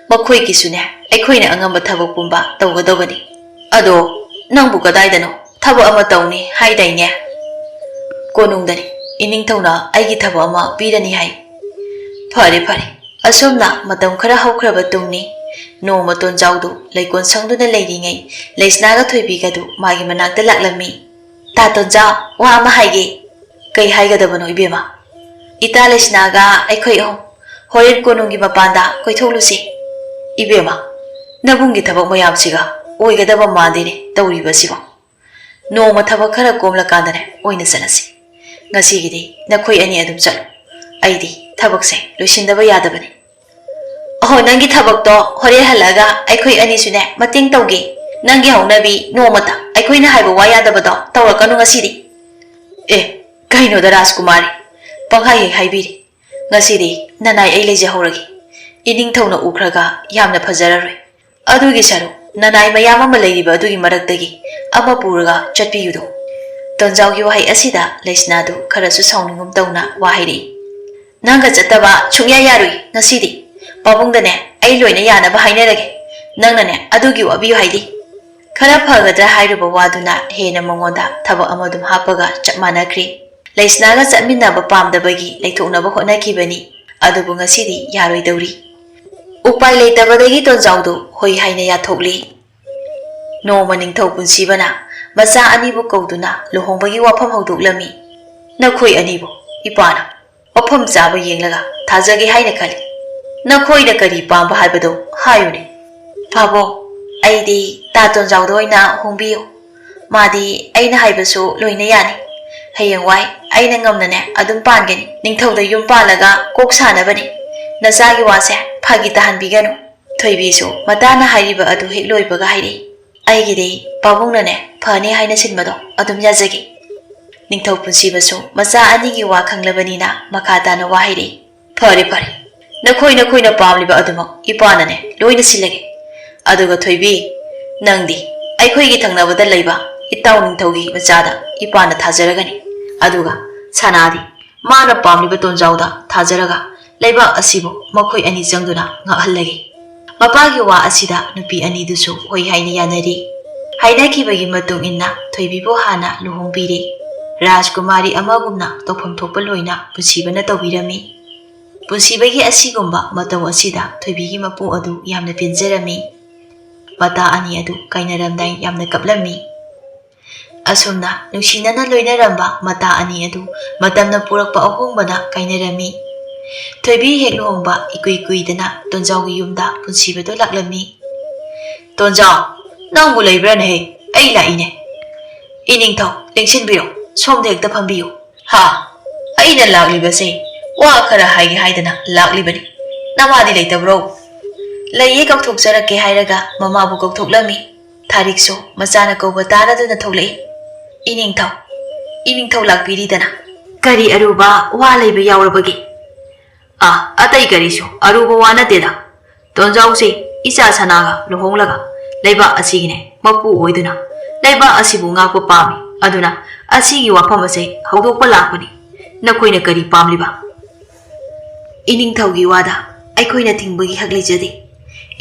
ꯃꯈꯣꯏꯒꯤꯁꯨꯅꯦ ꯑꯩꯈꯣꯏꯅ ꯑꯉꯝꯕ ꯊꯕꯛ ꯄꯨꯝꯕ ꯇꯧꯒꯗꯧꯕꯅꯤ꯫ ꯑꯗꯣ ꯅꯪꯕꯨ ꯀꯗꯥꯏꯗꯅꯣ ꯊꯕꯛ ꯑꯃ ꯇꯧꯅꯤ ꯍꯥꯏꯗꯥꯏꯅꯦ?" "ꯀꯣꯅꯨꯡꯗꯅꯤ꯫ ꯏꯅꯤꯡꯊꯧꯅ ꯑꯩꯒꯤ ꯊꯕꯛ ꯑꯃ ꯄꯤꯔꯅꯤ ꯍꯥꯏ"꯫ "ꯐꯔꯦ, ꯐꯔꯦ"꯫ ꯑꯁꯨꯝꯅ ꯃꯇꯝ ꯈꯔ ꯍꯧꯈ꯭ꯔꯕ ꯇꯨꯡꯅꯤ꯫ ꯅꯣꯡꯃ ꯇꯣꯟꯖꯥꯎꯗꯨ ꯂꯩꯀꯣꯜ ꯁꯪꯗꯨꯅ ꯂꯩꯔꯤꯉꯩ ꯂꯩꯁꯅꯥꯒ ꯊꯣꯏꯕꯤꯒꯗꯨ ꯃꯥꯒꯤ ꯃꯅꯥꯛꯇ ꯂꯥꯛꯂꯝꯃꯤ꯫ "ꯇꯥ ꯇꯣꯟꯖꯥꯎ, ꯋꯥ ꯑꯃ ꯍꯥꯏꯒꯦ"꯫ "ꯀꯩ ꯍꯥꯏꯒꯗꯕꯅꯣ ꯏꯕꯦꯝꯃ?" "ꯏꯇꯥ ꯂꯩꯁꯅꯥꯒ ꯑꯩꯈꯣꯏ ꯑꯍꯨꯝ ꯍꯣꯔꯦꯟ ꯀꯣꯅꯨꯡꯒꯤ ꯃꯄꯥꯟꯗ ꯀꯣꯏꯊꯣꯛꯂꯨꯁꯤ"꯫ "ꯏꯕꯦꯝꯃ, ꯅꯕꯨꯡꯒꯤ ꯊꯕꯛ ꯃꯌꯥꯝꯁꯤꯒ ꯑꯣꯏꯒꯗꯕ ꯃꯥꯟꯗꯦꯅꯦ ꯇꯧꯔꯤꯕꯁꯤꯕꯣ꯫ ꯅꯣꯡꯃ ꯊꯕꯛ ꯈꯔ ꯀꯣꯝꯂꯀꯥꯟꯗꯅꯦ ꯑꯣꯏꯅ ꯆꯠꯂꯁꯤ꯫ ꯉꯁꯤꯒꯤꯗꯤ ꯅꯈꯣꯏ ꯑꯅꯤ ꯑꯗꯨꯝ ꯆꯠꯂꯨ꯫ ꯑꯩꯗꯤ ꯊꯕꯛꯁꯦ ꯂꯣꯏꯁꯤꯟꯗꯕ ꯌꯥꯗꯕꯅꯤ"꯫ "ꯑꯍꯣ, ꯅꯪꯒꯤ ꯊꯕꯛꯇꯣ ꯍꯣꯔꯦꯟ ꯍꯜꯂꯛꯑꯒ ꯑꯩꯈꯣꯏ ꯑꯅꯤꯁꯨꯅꯦ ꯃꯇꯦꯡ ꯇꯧꯒꯦ꯫ ꯅꯪꯒꯤ ꯍꯧꯅꯕꯤ ꯅꯣꯡꯃꯇ ꯑꯩꯈꯣꯏꯅ ꯍꯥꯏꯕ ꯋꯥ ꯌꯥꯗꯕꯗꯣ ꯇꯧꯔꯛꯀꯅꯨ ꯉꯁꯤꯗꯤ"꯫ "ꯑꯦ, ꯀꯩꯅꯣꯗ ꯔꯥꯖꯀꯨꯃꯥꯔꯤ, ꯄꯪꯍꯥꯏ ꯍꯦꯛ ꯍꯥꯏꯕꯤꯔꯦ꯫ ꯉꯁꯤꯗꯤ ꯅꯅꯥꯏ ꯑꯩ ꯂꯩꯖꯍꯧꯔꯒꯦ꯫ ꯏꯅꯤꯡꯊꯧꯅ ꯎꯈ꯭ꯔꯒ ꯌꯥꯝꯅ ꯐꯖꯔꯔꯣꯏ꯫ ꯑꯗꯨꯒꯤ ꯁꯔꯨꯛ ꯅꯅꯥꯏ ꯃꯌꯥꯝ ꯑꯃ ꯂꯩꯔꯤꯕ ꯑꯗꯨꯒꯤ ꯃꯔꯛꯇꯒꯤ ꯑꯃ ꯄꯨꯔꯒ ꯆꯠꯄꯤꯌꯨꯗꯣ"꯫ ꯇꯣꯟꯖꯥꯎꯒꯤ ꯋꯥꯍꯩ ꯑꯁꯤꯗ ꯂꯩꯁꯅꯥꯗꯨ ꯈꯔꯁꯨ ꯁꯥꯎꯅꯤꯡꯒꯨꯝ ꯇꯧꯅ ꯋꯥ ꯍꯥꯏꯔꯛꯏ꯫ "ꯅꯪꯒ ꯆꯠꯇꯕ ꯁꯨꯡꯌꯥ ꯌꯥꯔꯣꯏ ꯉꯁꯤꯗꯤ꯫ ꯄꯥꯕꯨꯡꯗꯅꯦ ꯑꯩ ꯂꯣꯏꯅ ꯌꯥꯅꯕ ꯍꯥꯏꯅꯔꯒꯦ꯫ ꯅꯪꯅꯅꯦ ꯑꯗꯨꯒꯤ ꯋꯥꯕꯤꯌꯨ ꯍꯥꯏꯗꯤ?" ꯈꯔ ꯐꯒꯗ꯭ꯔꯥ ꯍꯥꯏꯔꯨꯕ ꯋꯥꯗꯨꯅ ꯍꯦꯟꯅ ꯃꯉꯣꯟꯗ ꯊꯕꯛ ꯑꯃꯗꯨꯝ ꯍꯥꯞꯄꯒ ꯆꯞ ꯃꯥꯟꯅꯈ꯭ꯔꯦ꯫ ꯂꯩꯁꯅꯥꯒ ꯆꯠꯃꯤꯟꯅꯕ ꯄꯥꯝꯗꯕꯒꯤ ꯂꯩꯊꯣꯛꯅꯕ ꯍꯣꯠꯅꯈꯤꯕꯅꯤ꯫ ꯑꯗꯨꯕꯨ ꯉꯁꯤꯗꯤ ꯌꯥꯔꯣꯏꯗꯧꯔꯤ꯫ ꯎꯄꯥꯏ ꯂꯩꯇꯕꯗꯒꯤ ꯇꯣꯟꯖꯥꯎꯗꯨ ꯍꯣꯏ ꯍꯥꯏꯅ ꯌꯥꯊꯣꯛꯂꯤ꯫ ꯅꯣꯡꯃ ꯅꯤꯡꯊꯧ ꯄꯨꯟꯁꯤꯕꯅ ꯃꯆꯥ ꯑꯅꯤꯕꯨ ꯀꯧꯗꯨꯅ ꯂꯨꯍꯣꯡꯕꯒꯤ ꯋꯥꯐꯝ ꯍꯧꯗꯣꯛꯂꯝꯃꯤ꯫ "ꯅꯈꯣꯏ ꯑꯅꯤꯕꯨ ꯏꯄꯥꯅ ꯃꯐꯝ ꯆꯥꯕ ꯌꯦꯡꯂꯒ ꯊꯥꯖꯒꯦ ꯍꯥꯏꯅ ꯈꯜꯂꯤ꯫ ꯅꯈꯣꯏꯅ ꯀꯔꯤ ꯄꯥꯝꯕ ꯍꯥꯏꯕꯗꯨ ꯍꯥꯏꯌꯨꯅꯦ꯫" "ꯄꯥꯕꯨꯡ, ꯑꯩꯗꯤ ꯇꯥ ꯇꯣꯟꯖꯥꯎꯗ ꯑꯣꯏꯅ ꯍꯣꯡꯕꯤꯌꯨ꯫ ꯃꯥꯗꯤ ꯑꯩꯅ ꯍꯥꯏꯕꯁꯨ ꯂꯣꯏꯅ ꯌꯥꯅꯤ꯫ ꯍꯌꯦꯡꯋꯥꯏ ꯑꯩꯅ ꯉꯝꯅꯅꯦ ꯑꯗꯨꯝ ꯄꯥꯟꯒꯅꯤ꯫ ꯅꯤꯡꯊꯧꯗ ꯌꯨꯝ ꯄꯥꯜꯂꯒ ꯀꯣꯛ ꯁꯥꯅꯕꯅꯤ꯫ ꯅꯆꯥꯒꯤ ꯋꯥꯁꯦ ꯐꯥꯒꯤ ꯇꯥꯍꯟꯕꯤꯒꯅꯨ꯫" ꯊꯣꯏꯕꯤꯁꯨ ꯃꯇꯥꯅ ꯍꯥꯏꯔꯤꯕ ꯑꯗꯨ ꯍꯦꯛ ꯂꯣꯏꯕꯒ ꯍꯥꯏꯔꯛꯏ꯫ "ꯑꯩꯒꯤꯗꯤ ꯄꯥꯕꯨꯡꯅꯅꯦ ꯐꯅꯤ ꯍꯥꯏꯅ ꯁꯤꯟꯕꯗꯣ ꯑꯗꯨꯝ ꯌꯥꯖꯒꯦ꯫" ꯅꯤꯡꯊꯧ ꯄꯨꯟꯁꯤꯕꯁꯨ ꯃꯆꯥ ꯑꯅꯤꯒꯤ ꯋꯥ ꯈꯪꯂꯕꯅꯤꯅ ꯃꯈꯥ ꯇꯥꯅ ꯋꯥ ꯍꯥꯏꯔꯛꯏ꯫ "ꯐꯔꯦ, ꯐꯔꯦ꯫ ꯅꯈꯣꯏ ꯅꯈꯣꯏꯅ ꯄꯥꯝꯂꯤꯕ ꯑꯗꯨꯃꯛ ꯏꯄꯥꯅꯅꯦ ꯂꯣꯏꯅ ꯁꯤꯜꯂꯒꯦ꯫ ꯑꯗꯨꯒ ꯊꯣꯏꯕꯤ, ꯅꯪꯗꯤ ꯑꯩꯈꯣꯏꯒꯤ ꯊꯪꯅꯕꯗ ꯂꯩꯕ ꯏꯇꯥꯎ ꯅꯤꯡꯊꯧꯒꯤ ꯃꯆꯥꯗ ꯏꯄꯥꯅ ꯊꯥꯖꯔꯒꯅꯤ꯫ ꯑꯗꯨꯒ ꯁꯅꯥꯗꯤ ꯃꯥꯅ ꯄꯥꯝꯂꯤꯕ ꯇꯣꯟꯖꯥꯎꯗ ꯊꯥꯖꯔꯒ ꯂꯩꯕꯥꯛ ꯑꯁꯤꯕꯨ ꯃꯈꯣꯏ ꯑꯅꯤ ꯆꯪꯗꯨꯅ ꯉꯥꯛꯍꯜꯂꯒꯦ꯫" ꯃꯄꯥꯒꯤ ꯋꯥ ꯑꯁꯤꯗ ꯅꯨꯄꯤ ꯑꯅꯤꯗꯨꯁꯨ ꯍꯣꯏ ꯍꯥꯏꯅ ꯌꯥꯅꯔꯤ꯫ ꯍꯥꯏꯅꯈꯤꯕꯒꯤ ꯃꯇꯨꯡ ꯏꯟꯅ ꯊꯣꯏꯕꯤꯕꯨ ꯍꯥꯟꯅ ꯂꯨꯍꯣꯡꯕꯤꯔꯦ꯫ ꯔꯥꯖꯀꯨꯃꯥꯔꯤ ꯑꯃꯒꯨꯝꯅ ꯇꯧꯐꯝ ꯊꯣꯛꯄ ꯂꯣꯏꯅ ꯄꯨꯟꯁꯤꯕꯅ ꯇꯧꯕꯤꯔꯝꯃꯤ꯫ ꯄꯨꯟꯁꯤꯕꯒꯤ ꯑꯁꯤꯒꯨꯝꯕ ꯃꯇꯧ ꯑꯁꯤꯗ ꯊꯣꯏꯕꯤꯒꯤ ꯃꯄꯨ ꯑꯗꯨ ꯌꯥꯝꯅ ꯄꯦꯟꯖꯔꯝꯃꯤ꯫ ꯃꯇꯥ ꯑꯅꯤ ꯑꯗꯨ ꯀꯥꯏꯅꯔꯝꯗꯥꯏ ꯌꯥꯝꯅ ꯀꯞꯂꯝꯃꯤ꯫ ꯑꯁꯨꯝꯅ ꯅꯨꯡꯁꯤꯅꯅ ꯂꯣꯏꯅꯔꯝꯕ ꯃꯇꯥ ꯑꯅꯤ ꯑꯗꯨ ꯃꯇꯝꯅ ꯄꯨꯔꯛꯄ ꯑꯍꯣꯡꯕꯅ ꯀꯥꯏꯅꯔꯝꯃꯤ꯫ ꯊꯣꯏꯕꯤ ꯍꯦꯛ ꯂꯨꯍꯣꯡꯕ ꯏꯀꯨꯏ ꯀꯨꯏꯗꯅ ꯇꯣꯟꯖꯥꯎꯒꯤ ꯌꯨꯝꯗ ꯄꯨꯟꯁꯤꯕꯗꯣ ꯂꯥꯛꯂꯝꯃꯤ꯫ "ꯇꯣꯟꯖꯥꯎ, ꯅꯪꯕꯨ ꯂꯩꯕ꯭ꯔꯥꯅꯦꯍꯦ? ꯑꯩ ꯂꯥꯛꯏꯅꯦ꯫" "ꯏꯅꯤꯡꯊꯧ, ꯂꯦꯡꯁꯤꯟꯕꯤꯔꯣ, ꯁꯣꯝꯗ ꯍꯦꯛꯇ ꯐꯝꯕꯤꯌꯨ꯫" "ꯍꯥ? ꯑꯩꯅ ꯂꯥꯛꯂꯤꯕꯁꯦ ꯋꯥ ꯈꯔ ꯍꯥꯏꯒꯦ ꯍꯥꯏꯗꯅ ꯂꯥꯛꯂꯤꯕꯅꯤ꯫ ꯅꯃꯥꯗꯤ ꯂꯩꯇꯕ꯭ꯔꯣ?" "ꯂꯩꯌꯦ, ꯀꯧꯊꯣꯛꯆꯔꯛꯀꯦ ꯍꯥꯏꯔꯒ ꯃꯃꯥꯕꯨ ꯀꯧꯊꯣꯛꯂꯝꯃꯤ꯫" ꯊꯥꯔꯤꯛꯁꯨ ꯃꯆꯥꯅ ꯀꯧꯕ ꯇꯥꯔꯗꯨꯅ ꯊꯣꯛꯂꯛꯏ꯫ "ꯏꯅꯤꯡꯊꯧ, ꯏꯅꯤꯡꯊꯧ ꯂꯥꯛꯄꯤꯔꯤꯗꯅ꯫ ꯀꯔꯤ ꯑꯔꯨꯕ ꯋꯥ ꯂꯩꯕ ꯌꯥꯎꯔꯕꯒꯦ?" "ꯑꯥ, ꯑꯇꯩ ꯀꯔꯤꯁꯨ ꯑꯔꯨꯕ ꯋꯥ ꯅꯠꯇꯦꯗ꯫ ꯇꯣꯟꯖꯥꯎꯁꯤ ꯏꯆꯥ ꯁꯅꯥꯒ ꯂꯨꯍꯣꯡꯂꯒ ꯂꯩꯕꯥꯛ ꯑꯁꯤꯒꯤꯅꯦ ꯃꯄꯨ ꯑꯣꯏꯗꯨꯅ ꯂꯩꯕꯥꯛ ꯑꯁꯤꯕꯨ ꯉꯥꯛꯄ ꯄꯥꯝꯃꯤ꯫ ꯑꯗꯨꯅ ꯑꯁꯤꯒꯤ ꯋꯥꯐꯝ ꯑꯁꯦ ꯍꯧꯗꯣꯛꯄ ꯂꯥꯛꯄꯅꯤ꯫ ꯅꯈꯣꯏꯅ ꯀꯔꯤ ꯄꯥꯝꯂꯤꯕ? ꯏꯅꯤꯡꯊꯧꯒꯤ ꯋꯥꯗ ꯑꯩꯈꯣꯏꯅ ꯊꯤꯡꯕꯒꯤ ꯍꯛ ꯂꯩꯖꯗꯦ꯫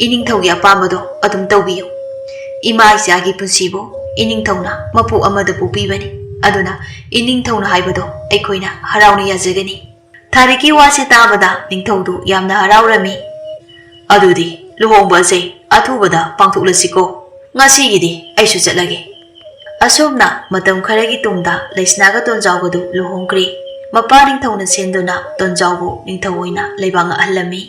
ꯏꯅꯤꯡꯊꯧꯒꯤ ꯑꯄꯥꯝꯕꯗꯣ ꯑꯗꯨꯝ ꯇꯧꯕꯤꯌꯨ꯫ ꯏꯃꯥ ꯏꯆꯥꯒꯤ ꯄꯨꯟꯁꯤꯕꯨ ꯏꯅꯤꯡꯊꯧꯅ ꯃꯄꯣꯛ ꯑꯃꯗ ꯄꯣꯛꯄꯤꯕꯅꯤ꯫ ꯑꯗꯨꯅ ꯏꯅꯤꯡꯊꯧꯅ ꯍꯥꯏꯕꯗꯣ ꯑꯩꯈꯣꯏꯅ ꯍꯔꯥꯎꯅ ꯌꯥꯖꯒꯅꯤ꯫ ꯊꯥꯔꯤꯛꯀꯤ ꯋꯥꯁꯤ ꯇꯥꯕꯗ ꯅꯤꯡꯊꯧꯗꯨ ꯌꯥꯝꯅ ꯍꯔꯥꯎꯔꯝꯃꯤ꯫ "ꯑꯗꯨꯗꯤ ꯂꯨꯍꯣꯡꯕ ꯑꯁꯦ ꯑꯊꯨꯕꯗ ꯄꯥꯡꯊꯣꯛꯂꯁꯤꯀꯣ꯫ ꯉꯁꯤꯒꯤꯗꯤ ꯑꯩꯁꯨ ꯆꯠꯂꯒꯦ꯫" ꯑꯁꯨꯝꯅ ꯃꯇꯝ ꯈꯔꯒꯤ ꯇꯨꯡꯗ ꯂꯩꯁꯅꯥꯒ ꯇꯣꯟꯖꯥꯎꯒꯗꯨ ꯂꯨꯍꯣꯡꯈ꯭ꯔꯦ꯫ ꯃꯄꯥ ꯅꯤꯡꯊꯧꯅ ꯁꯦꯝꯗꯨꯅ ꯇꯣꯟꯖꯥꯎꯕꯨ ꯅꯤꯡꯊꯧ ꯑꯣꯏꯅ ꯂꯩꯕꯥꯛ ꯉꯥꯛꯍꯜꯂꯝꯃꯤ꯫